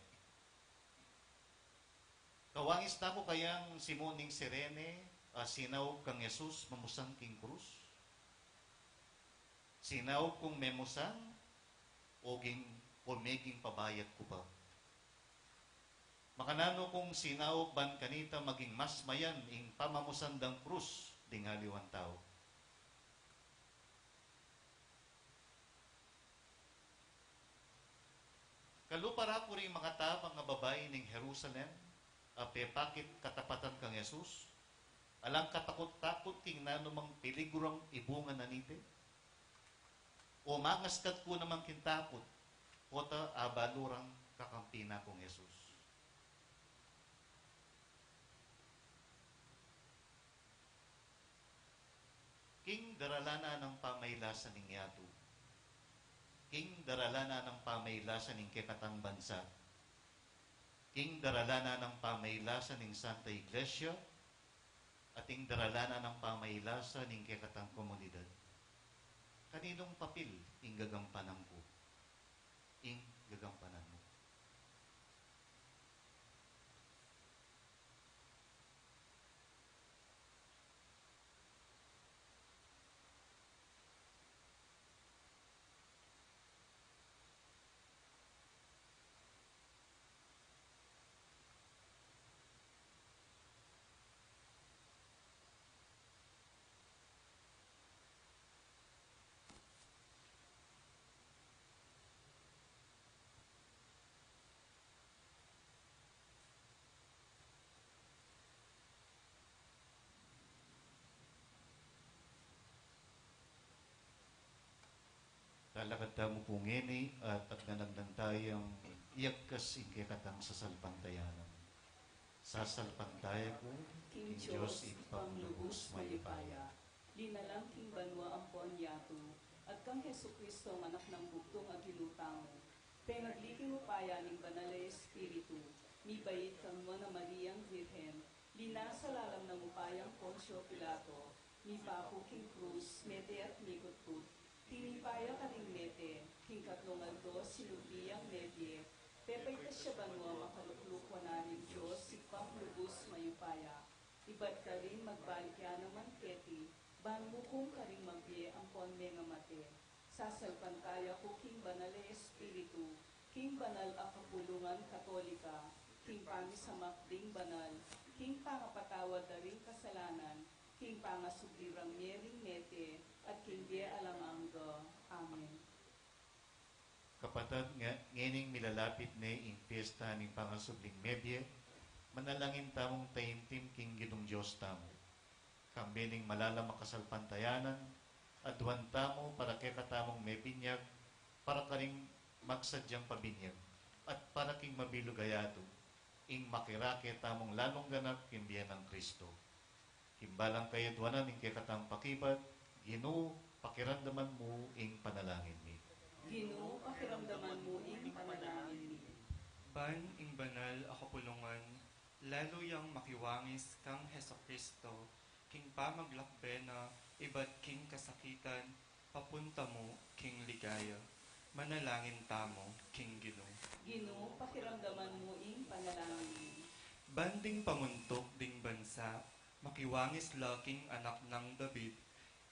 Kawangis na ku kayang Simon ning Cirene, a sinaup kang Jesus mamusan king krus. Sinaup kung memusan, o ging, o meging pabayat ku pa. Makananu kung sinaup ban kanita maging mas mayan ing pamamusan dang krus ding aliwang tau. Kalupa ra ku ring makatabang a babai ning Jerusalem, a pepakit katapatan kang Jesus, alang katakut-takut king nanumang peligrung ibungan na niti. O mangaskat ku naman king takut, pota abalu rang kakampi na kung Jesus. King daralanan nang pamailasa ning yatu. King daralanan nang pamailasa ning kekatang bansa. King daralanan nang pamailasa ning Santa Iglesia. At king daralanan nang pamailasa ning kekatang komunidad. Kaninung papil ing gagampanan ku? Ing gagampanan mu? Lalakad tamu pu ngeni at agnan-agnan tayang iagkas ing kekatang sasalpantayanan. Sasalpantaya ku king Dios Ibpang lubus mayupaya, linalang king banua ampon yatu, at kang Jesucristo, Anak nang Bugtung a Ginu tamu, pengagli king upaya ning Banal a Espiritu, mibait kang Nuan a Mariang Virgen, linasa lalam nang upayang Poncio Pilato, mipaku king krus, mete at mikutkut, tinipa ya karing mete, king katlung aldo sinubli yang mebie, pepaitas ya banua, makalukluk wanan ning Dios Ibpang lubus mayupaya. Ibat karin magbalik ya naman keti, ban mukum karing mabie ampon mengamate. Sasalpantaya ku king Banal a Espiritu, king banal a kapulungan Katolika, king pamisamak ding banal, king pangapatawad da ring kasalanan, king pangasubli rang mie ring mete, at king bie alang angga. Amen. Kapatad, nga, ngening milalapit ne ing piesta ning pangasubling mebie, manalangin tamung taimtim king Ginung Dios tamu. Kambe ning malalam a kasalpantayanan, aduan tamu para kekatamung mebinyag, para karing magsadyang pabinyag, at para king mabilug a yatu, ing makirake tamung lalung ganap king bie nang Kristo. King balang kayaduanan ning kekatang pakibat, Ginu, pakiramdaman mu ing panalangin mi. Ginu, pakiramdaman mu ing panalangin mi. Ban ing banal a kapulungan, lalu yang makiwangis kang Jesucristo, king pamaglakbe na ibat king kasakitan, papunta mu king ligaya. Manalangin tamu king Ginu. Ginu, pakiramdaman mu ing panalangin mi. Ban ding pamuntuk ding bansa, makiwangis la king anak nang David,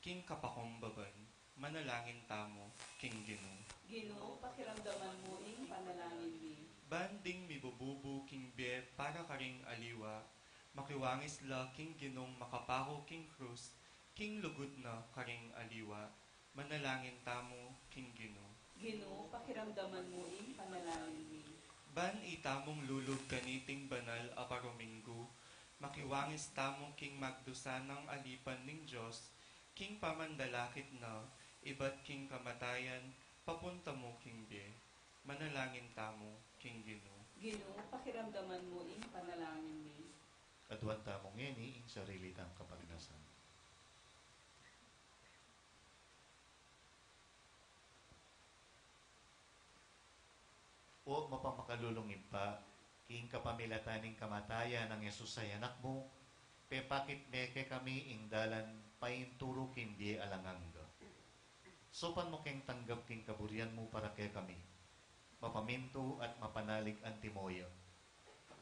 king kapakumbaban. Manalangin tamu king Ginu. Ginu, pakiramdaman mu ing panalangin mi. Ban ding mibububu king bie para karing aliwa, makiwangis la king Ginung makapaku king krus, king lugud na karing aliwa. Manalangin tamu king Ginu. Ginu, pakiramdaman mu ing panalangin mi. Ban itamung lulub kaniting banal a paruminggu, makiwangis tamu king magdusa nang alipan ning Dios, king pamandalakit na ibat king kamatayan, papunta mu king bie. Manalangin tamu king Ginu. Ginu, pakiramdaman mu ing panalangin mi. Aduan tamu ngeni ing sarili tang kapagnasan. Makalulung Ibpa, king kapamilatan ning kamatayan nang Jesus a Anak mu, pepakit me kekami ing dalan painturu king bie alang angga. Saupan mu keng tanggap king kaburian mu para kekami, mapamintu at mapanalig antimo ya.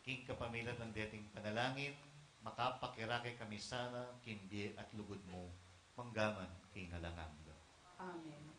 King kapamilatan deting panalangin, makapakirake kami sana king bie at lugud mu, manggaman king alang angga. Amen.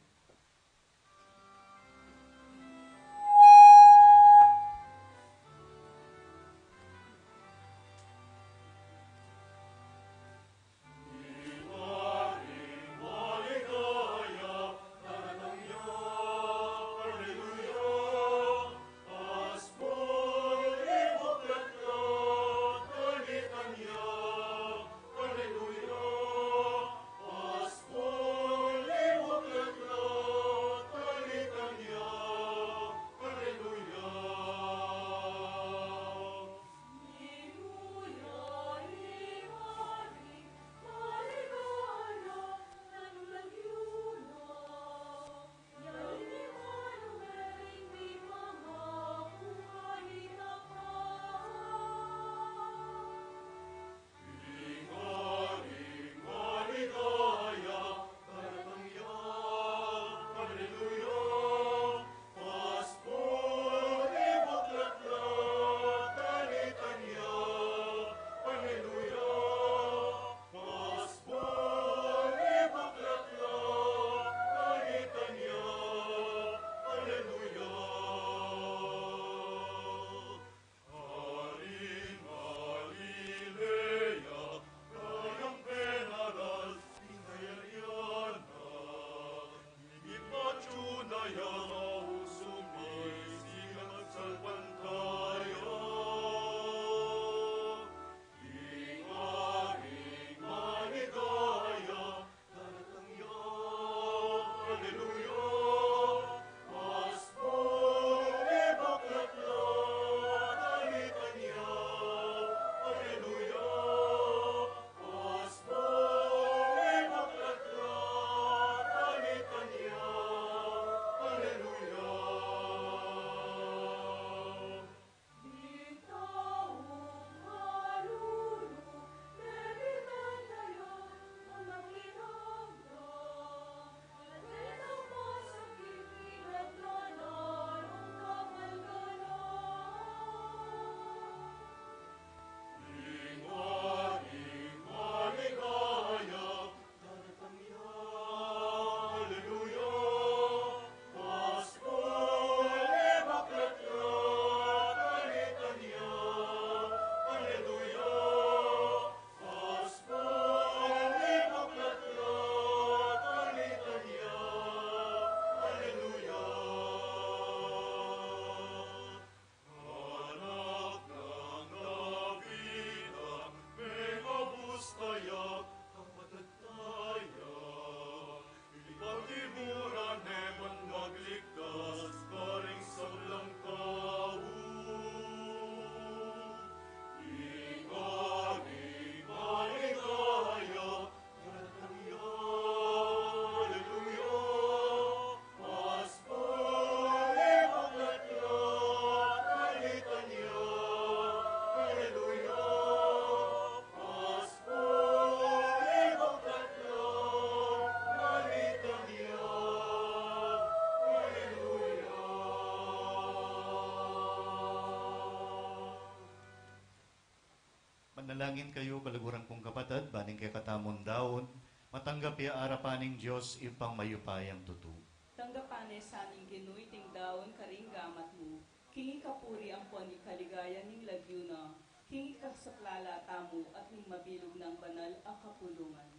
Manalangin kayu, kaluguran kung kapatad, ban ing kekatamung daun matanggap ya arapan ning Dios Ibpang mayupayang tutu. Tanggapan ne sa ning Ginu iting daun karing gamat mu, king ikapuri ampon ikaligayan ning lagyu na, king ikasaplala tamu at ning mabilug nang banal a kapulungan.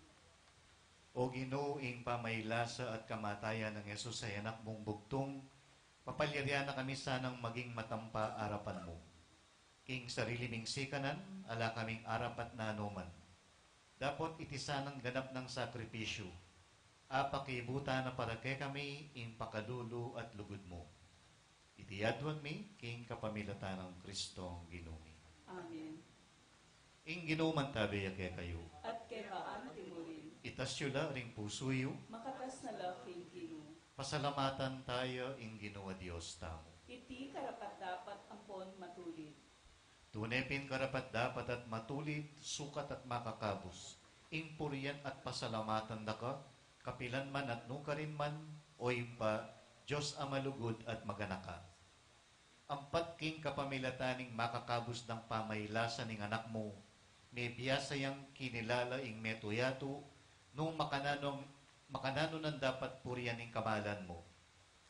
O Ginu, ing pamailasa at kamatayan nang Jesus a Anak mung bugtung, papalyarian na kami sanang maging matampa arapan mu. King sarili ming sikanan, ala kaming arapat na anuman. Dapot iti sanang ganap nang sakripisyu, apakibutan na para kekami ing pakalulu at lugud mu. Iti aduan mi king kapamilatan nang Kristong Ginu mi. Amen. Ing Ginu mantabe ya kekayu. At keka antimurin. Itas yu la ring pusu yu. Makatas na la king Ginu. Pasalamatan taya ing Ginu a Dios tamu. Iti karapat-dapat ampon matulid. Tune pin karapat-dapat at matulid, sukat at makakabus, ing purian at pasalamatan da ka, kapilan man at nukarin man, o Ibpa, Dios a malugud at maganaka. Ampat king kapamilatan ning makakabus dang pamailasa ning Anak mu, mebiasa yang kinilala ing meto yatu, nung makananu, makananu nang dapat purian ing kamalan mu.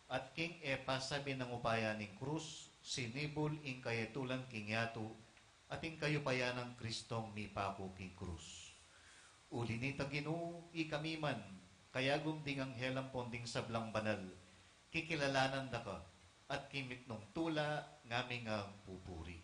At king e pasabi nang upaya ning krus, sinibul ing kayetulan king yatu, at ing kayupayan nang Kristong mipaku king krus. Uli nita, Ginu, ikami man, kayagum ding anghel ampon ding sablang banal, kikilalanan da ka, at king mitmung tula, ngami ngang pupuri.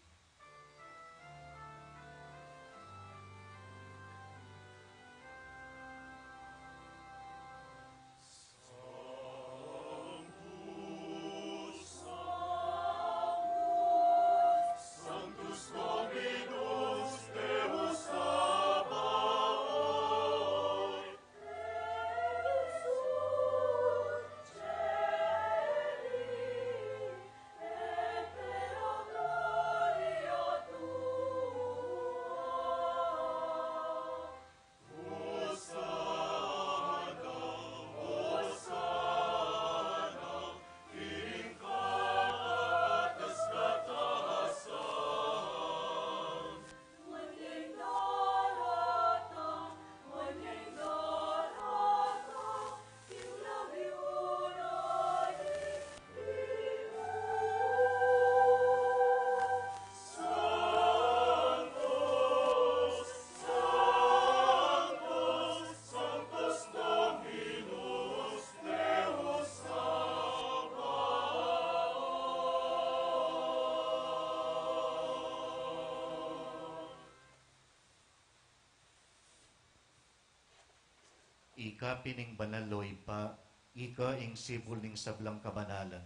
Ika pin ing banal, o Ibpa, ika ing sibul ning sablang kabanalan.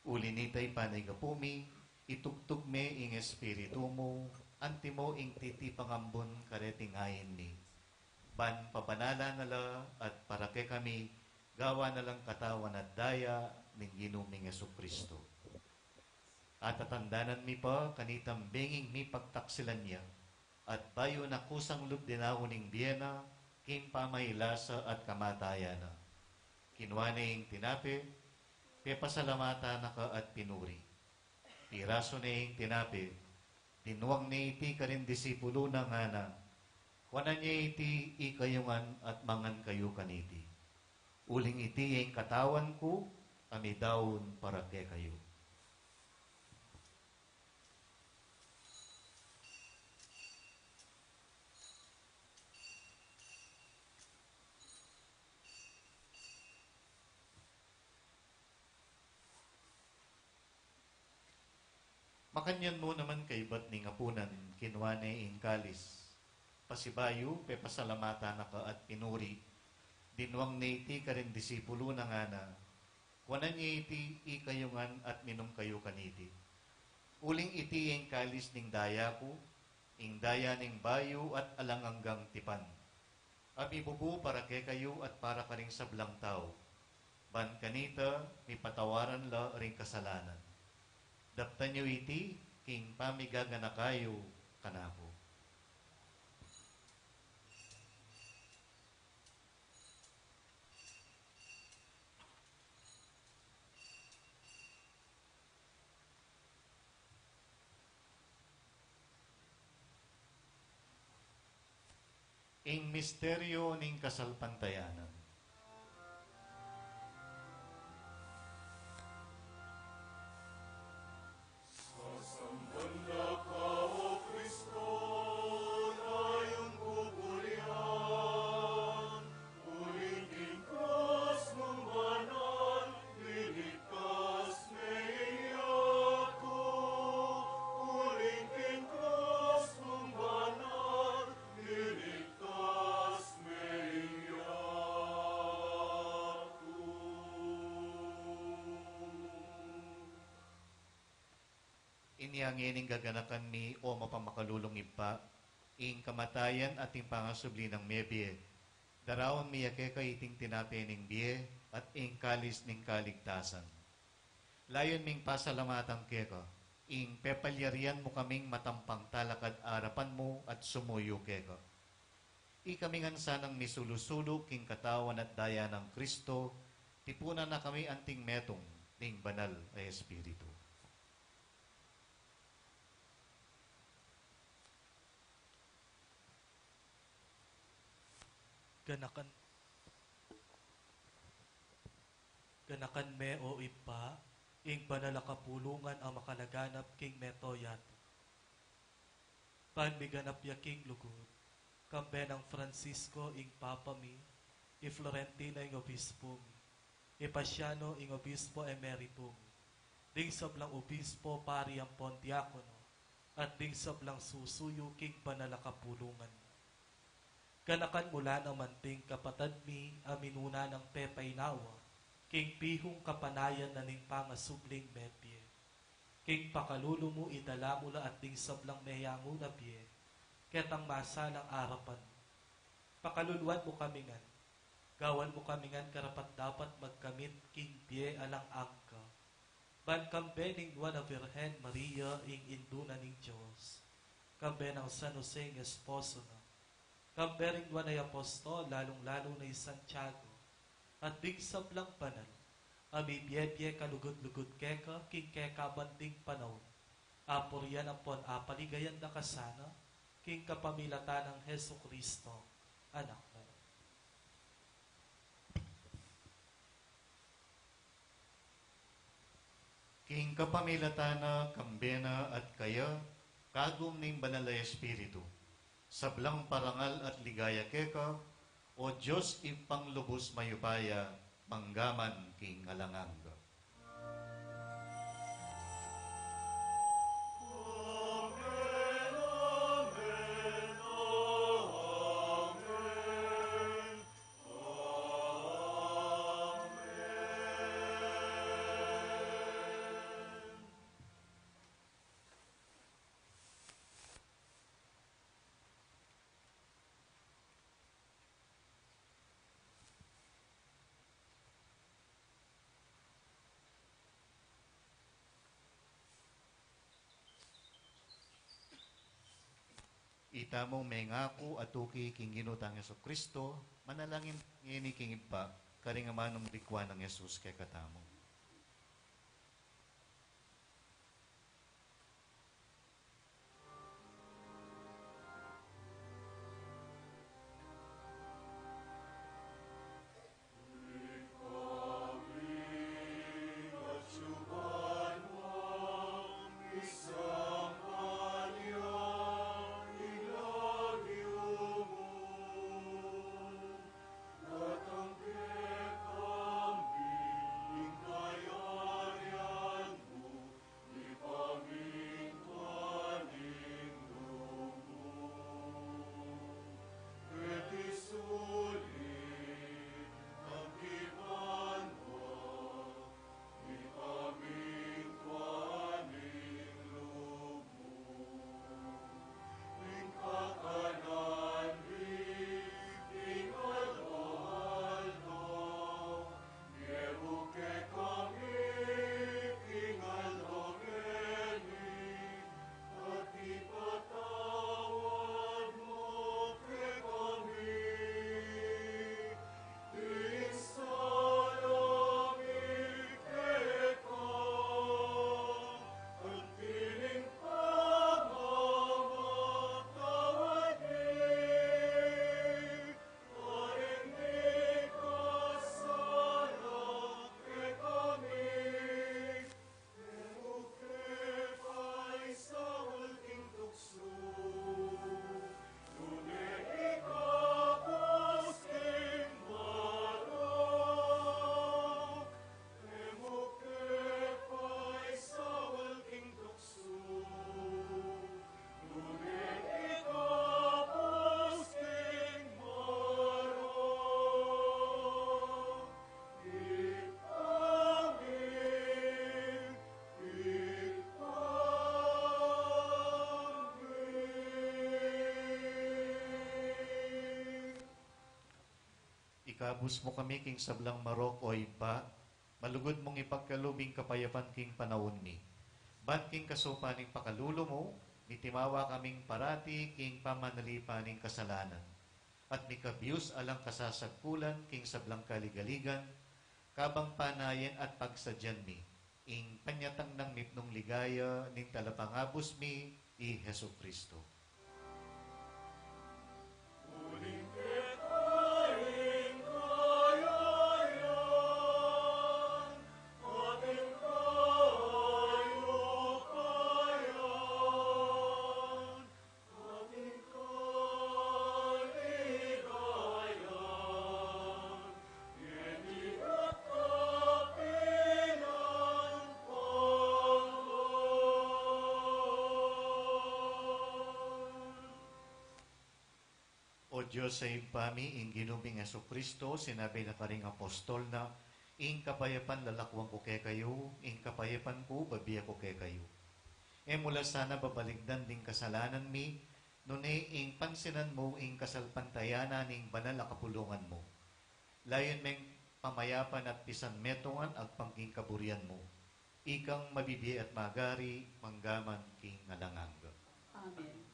Uli nita, ipanyawad mi, itugtug me ing Espiritu mu, antimo ing titipang ambun kareting ain mi. Ban pabanalan na la at para kekami, gawan na lang katawan at daya ning Ginu ming Jesucristo. At tatandanan mi pa kanitang benging mipagtaksilan ya, at bayu na kusang lub dinaun ing bie na, king pamailasa at kamatayan na. Kinua ne ing tinape, pepasalamatan na ka at pinuri. Pirasu ne ing tinape, dinuang ne iti karing disipulu na, ngana, kuanan ye iti ikayu ngan at mangan kayu kaniti. Uling iti ya ing katawan ku, a midaun para kekayu. Makanyan mu naman kaybat ning apunan, kinua ne ing kalis. Pasibayu, pepasalamatan na ka at pinuri. Dinuang ne iti karing disipulu na, ngana, kuanan ye iti ikayu ngan at minum kayu kaniti. Uling iti ya ing kalis ning daya ku, ing daya ning bayu at alang anggang tipan, a mibubu para kekayu at para karing sablang tau, ban kanita mipatawaran la ring kasalanan. Daptan yu iti king pamiganaka yu kanaku. Ing misteryu ning kasalpantayanan. Sasamban da ka, O Kristo, na iyong pupulian, uling king krus mung banal, liligtas me ing yatu, uling king krus mung banal, liligtas me ing yatu. Inya ngening gaganakan mi, o mapamakalulung Ibpa, ing kamatayan at ing pangasubli nang mebie, daraun mi ya keka iting tinape ning bie at ing kalis ning kaligtasan. Layun ming pasalamatan keka, ing pepalyarian mu kaming matampang talakad arapan mu at sumuyu keka. Ikami ngan sanang misulu-sulu king katawan at daya nang Kristo, tipunan na kami anting metung ning Banal a Espiritu. Ganakan, ganakan me, o Ibpa, ing banal a kapulungan a makalaganap king mabilug a yatu. Ban miganap ya king lugud, kambe nang Francisco ing Papa mi, i Florentino ing Obispo mi, i Paciano ing Obispo Emerito mi, ding sablang obispo, pari ampon diakono, at ding sablang susuyu king banal a kapulungan. Ganakan mu la naman ding kapatad mi a minuna nang pepainawa king bihung kapanayan na ning pangasubling mebie. King pakalulu mu idala mu la at ding sablang meyangu na bie ketang masalang arapan mu. Pakaluluan mu kami ngan, gawan mu kami ngan karapat-dapat magkamit king bie alang angga, ban kambe ning Nuan a Virgen Maria, ing Indu na ning Dios, kambe nang San Jose ing esposo na, kambe ring nuan a apostol, lalung-lalu na i Santiago, at ding sablang banal a mibie-bie kalugud-lugud keka king kekaban ding panaun, apurian ampon apaligayan da ka sana, king kapamilatan nang Jesucristo, Anak mu. King kapamilatan na, kambe na, at kaya, kagum ning Banal a Espiritu, sablang parangal at ligaya keka, O Dios, Ibpang lubus mayupaya, manggaman king alang angga. Itamung mengaku a tuki king Ginu tang Jesucristo, manalangin ngeni king Ibpa, karing amanung dikwa nang Jesus kekatamu. Ikabus mu kami king sablang marok, o Ibpa, Malugud mung ipagkalub ing kapayapan king panaun mi. Ban king kasupan ning pakalulu mu, mitimawa kaming parati king pamanalipan ning kasalanan. At mikabius alang kasasagkulan king sablang kaligaligan, kabang panayan at pagsadyan mi, ing panyatang nang mipnung ligaya ning talapangabus mi, i Jesucristo. O Dios a Ibpa mi, ing Ginu ming Jesucristo, sinabi na karing apostol na, ing kapayapan lalakuan ku kekayu, ing kapayapan ku bibie ku kekayu. E mu la sana babalikdan ding kasalanan mi, nune ing pansinan mu ing kasalpantayanan ning banal a kapulungan mu. Layun meng pamayapan at pisan metungan agpang king kaburian mu. Ikang mabibie at magari, mangga man king alang angga. Amen.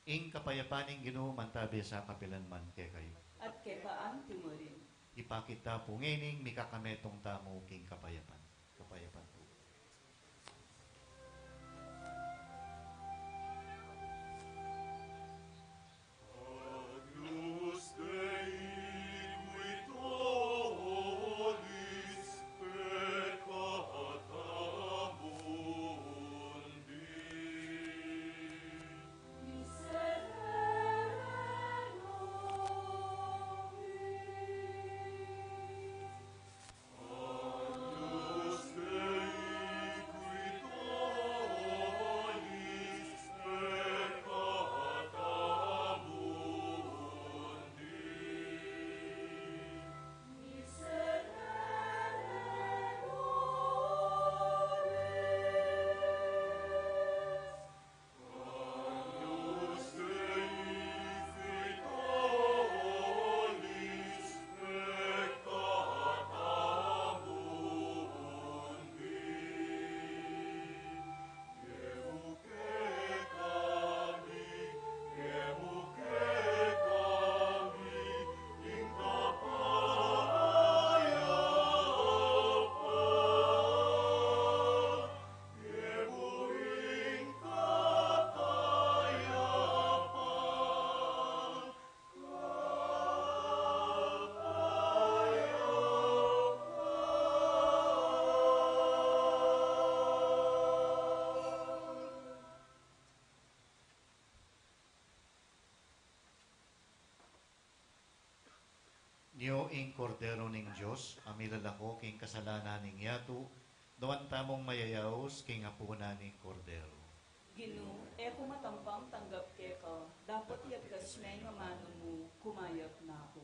Ing kapayapan ning Ginu mantabi sa kapilan man kekayu. At keka anti mu rin. Ipakit ta pu ngening mikakametung tamu king kapayapan. Kapayapan pu. Agnus Dei, qui tollis peccata mundi. Miserere nobis. Nyo ing Kordero ning Dios, a milalako king kasalanan ning yatu, nuan tamung mayayaus king apunan ning Kordero. Ginu, e ku matampang tanggap keka, dapot yagkas me ing amanu mu, kumayap na ku.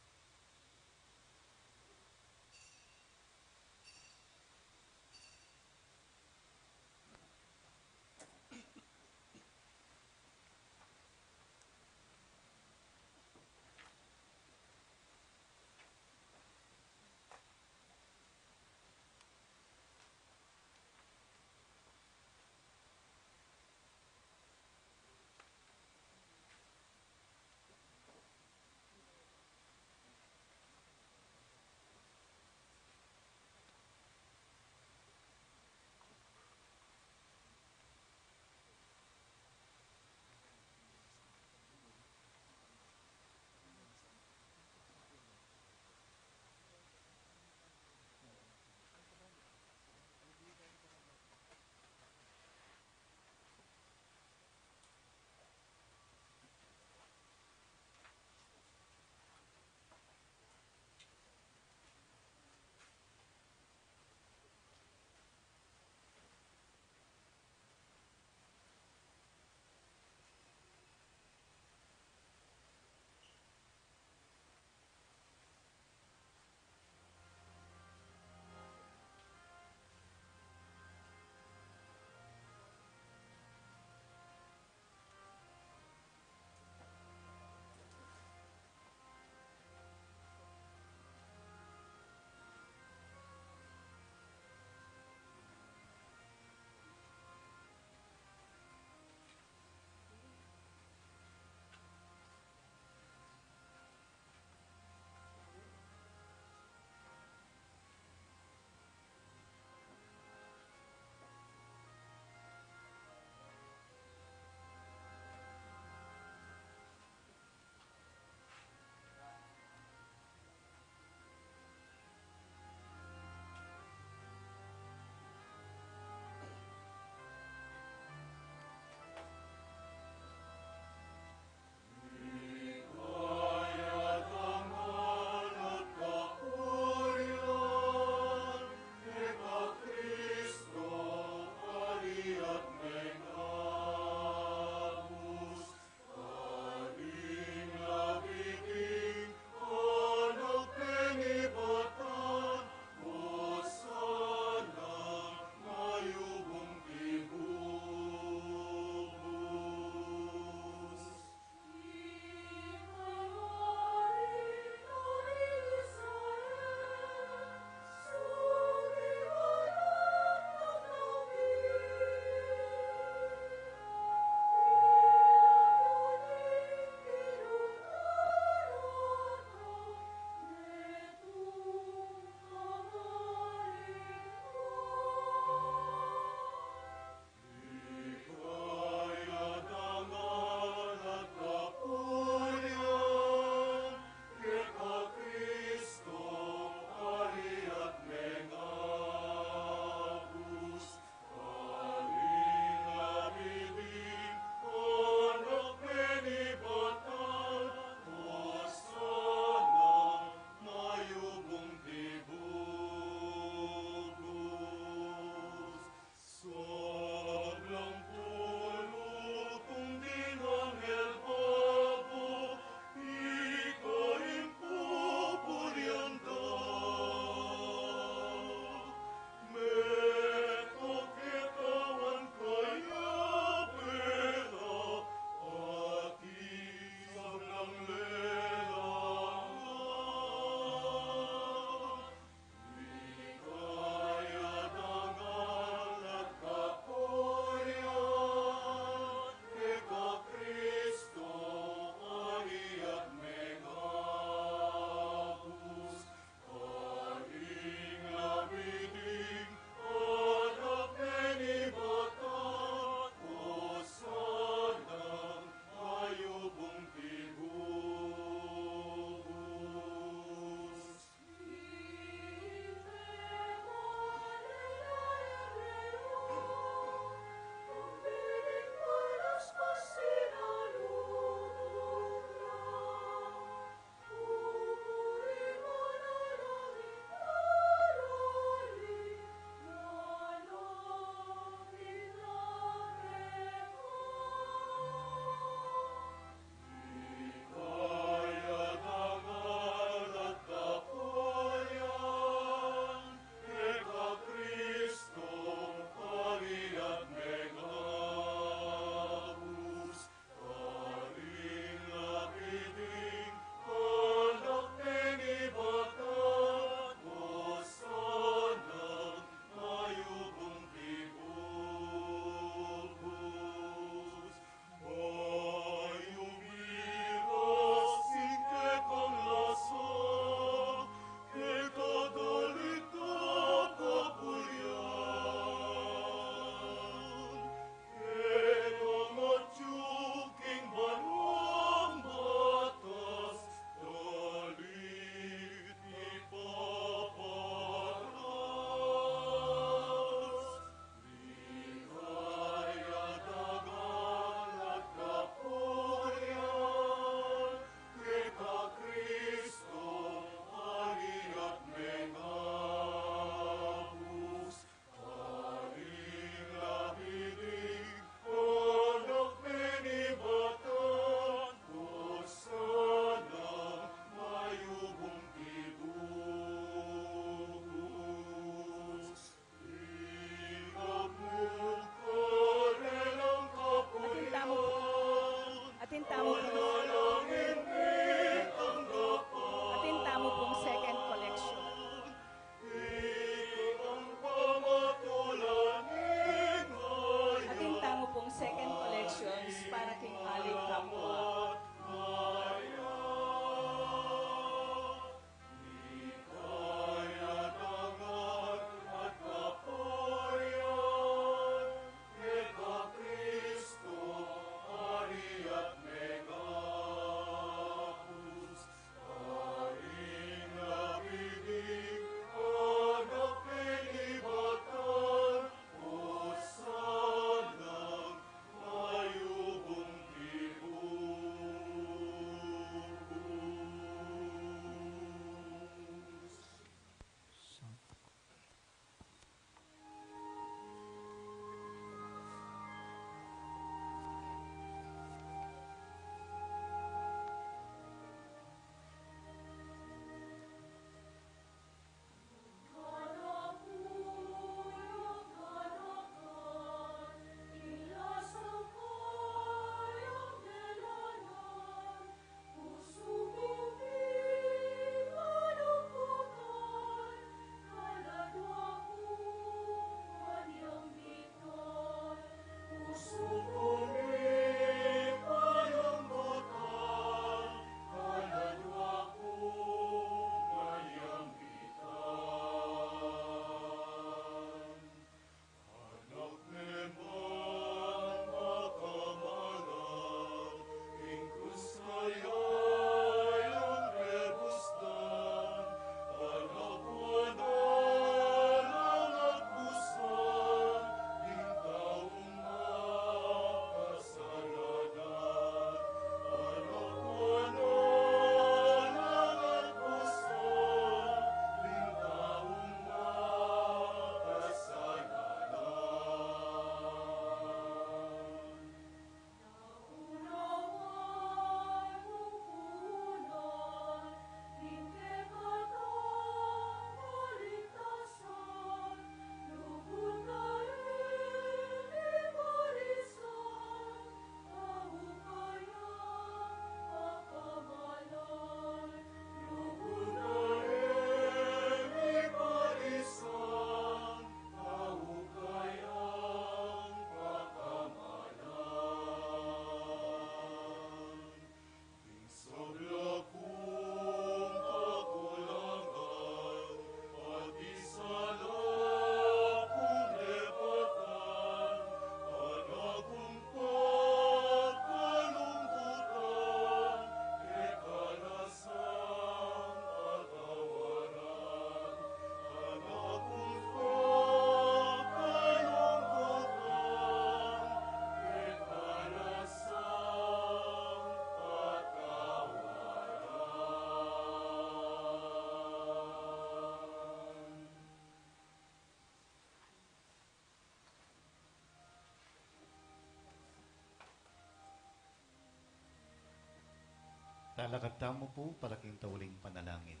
Lakad tamu pu para king tauling panalangin.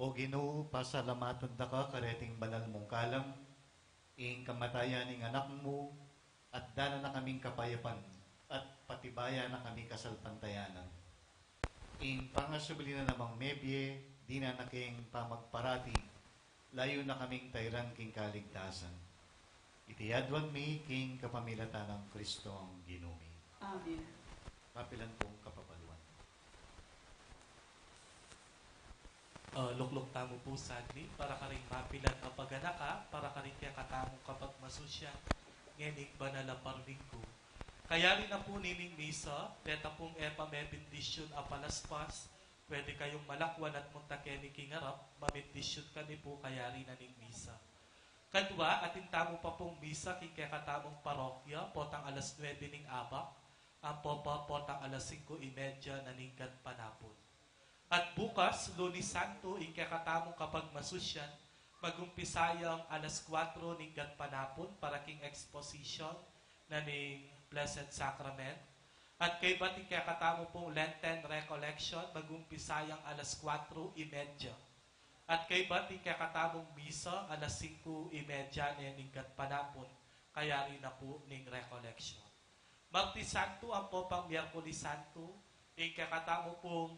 O Ginu, pasalamatan da ka kareting banal mung kalam, ing kamatayan ning Anak mu, at dana na kaming kapayapan, at patibayan na kami kasalpantayanan. Ing pangasubli na namang mebie, dinan na king pamagparati, layu na kaming tairan king kaligtasan. Iti aduan mi king kapamilatan nang Kristong Ginu mi. Amen. Mapilan pung kapabaluan. Ah, lukluk tamu pu saglit para karing mapilan a paganaka, para karing kekatamung kapagmasusyan ngening banal a parlinggu. Kayari na pu nining misa, deta pung e pa mebendisyun a palaspas, pwede kayung malakwan at munta keni king arap, mabendisyun kami pu kayari na ning misa. Kadwa, atin tamu pa pung misa king kekatamung parokya, potang alas nuebe ning abak, ampo pa potang alas singko y medya na ning gatpanapun. At bukas, Lunes Santo, ing kekatamung kapagmasusyan, magumpisa yang alas kuwatro ning gatpanapun para king exposition na ning Blessed Sacrament. At kaybat ing kekatamu pung Lenten Recollection, magumpisa yang alas kuwatro y medya. At kaybat ing kekatamung misa, alas singko y medya ne ning gatpanapun, kayari na pu ning Recollection. Martes Santo ampo pang Miyerkules Santo, ing kekatamu pung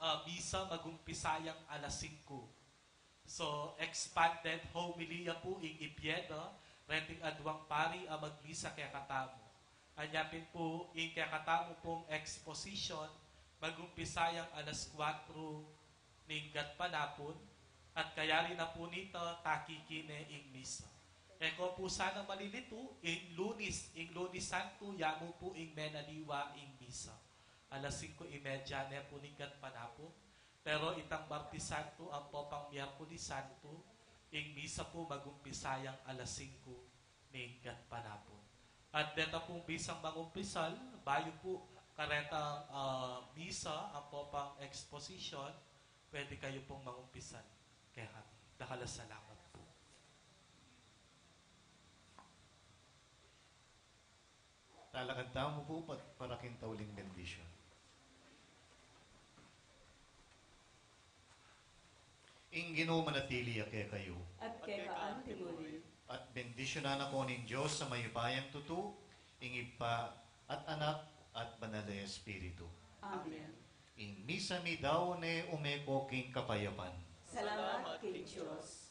ah, misa magumpisa yang alas singko. So, expanded homilia pu ing ibie da, reting aduang pari a magmisa kekatamu. Anya pin pu, ing kekatamu pung exposition, magumpisa yang alas kuwatro ning gatpanapun, at kayari na pu nita, takiki ne ing misa. E ko pu sana malilitu, ing Lunes, ing Lunes Santo, yamu pu ing menaliwa ing misa. Alas singko y medya ne pu ning gatpanapun, pero itang Martes Santo ampo pang Miyerkules Santo, ing misa pu magumpisa yang alas singko ning gatpanapun. At deta pung misang mangumpisal, bayu pu karetang, ah, misa ampo pang exposition, pwede kayu pung mangumpisal kekami. Dakal a salamat pu. Talakad tamu pu pa-, para king tauling bendisyon. Ing Ginu manatili ya kekayu. At keka anti muri. At bendisyunan na ko ning Dios a mayupayang tutu, ing Ibpa, at Anak, at Banal a Espiritu. Amen. Ing misa mi daun ne, ume ko king kapayapan. Salamat king Dios.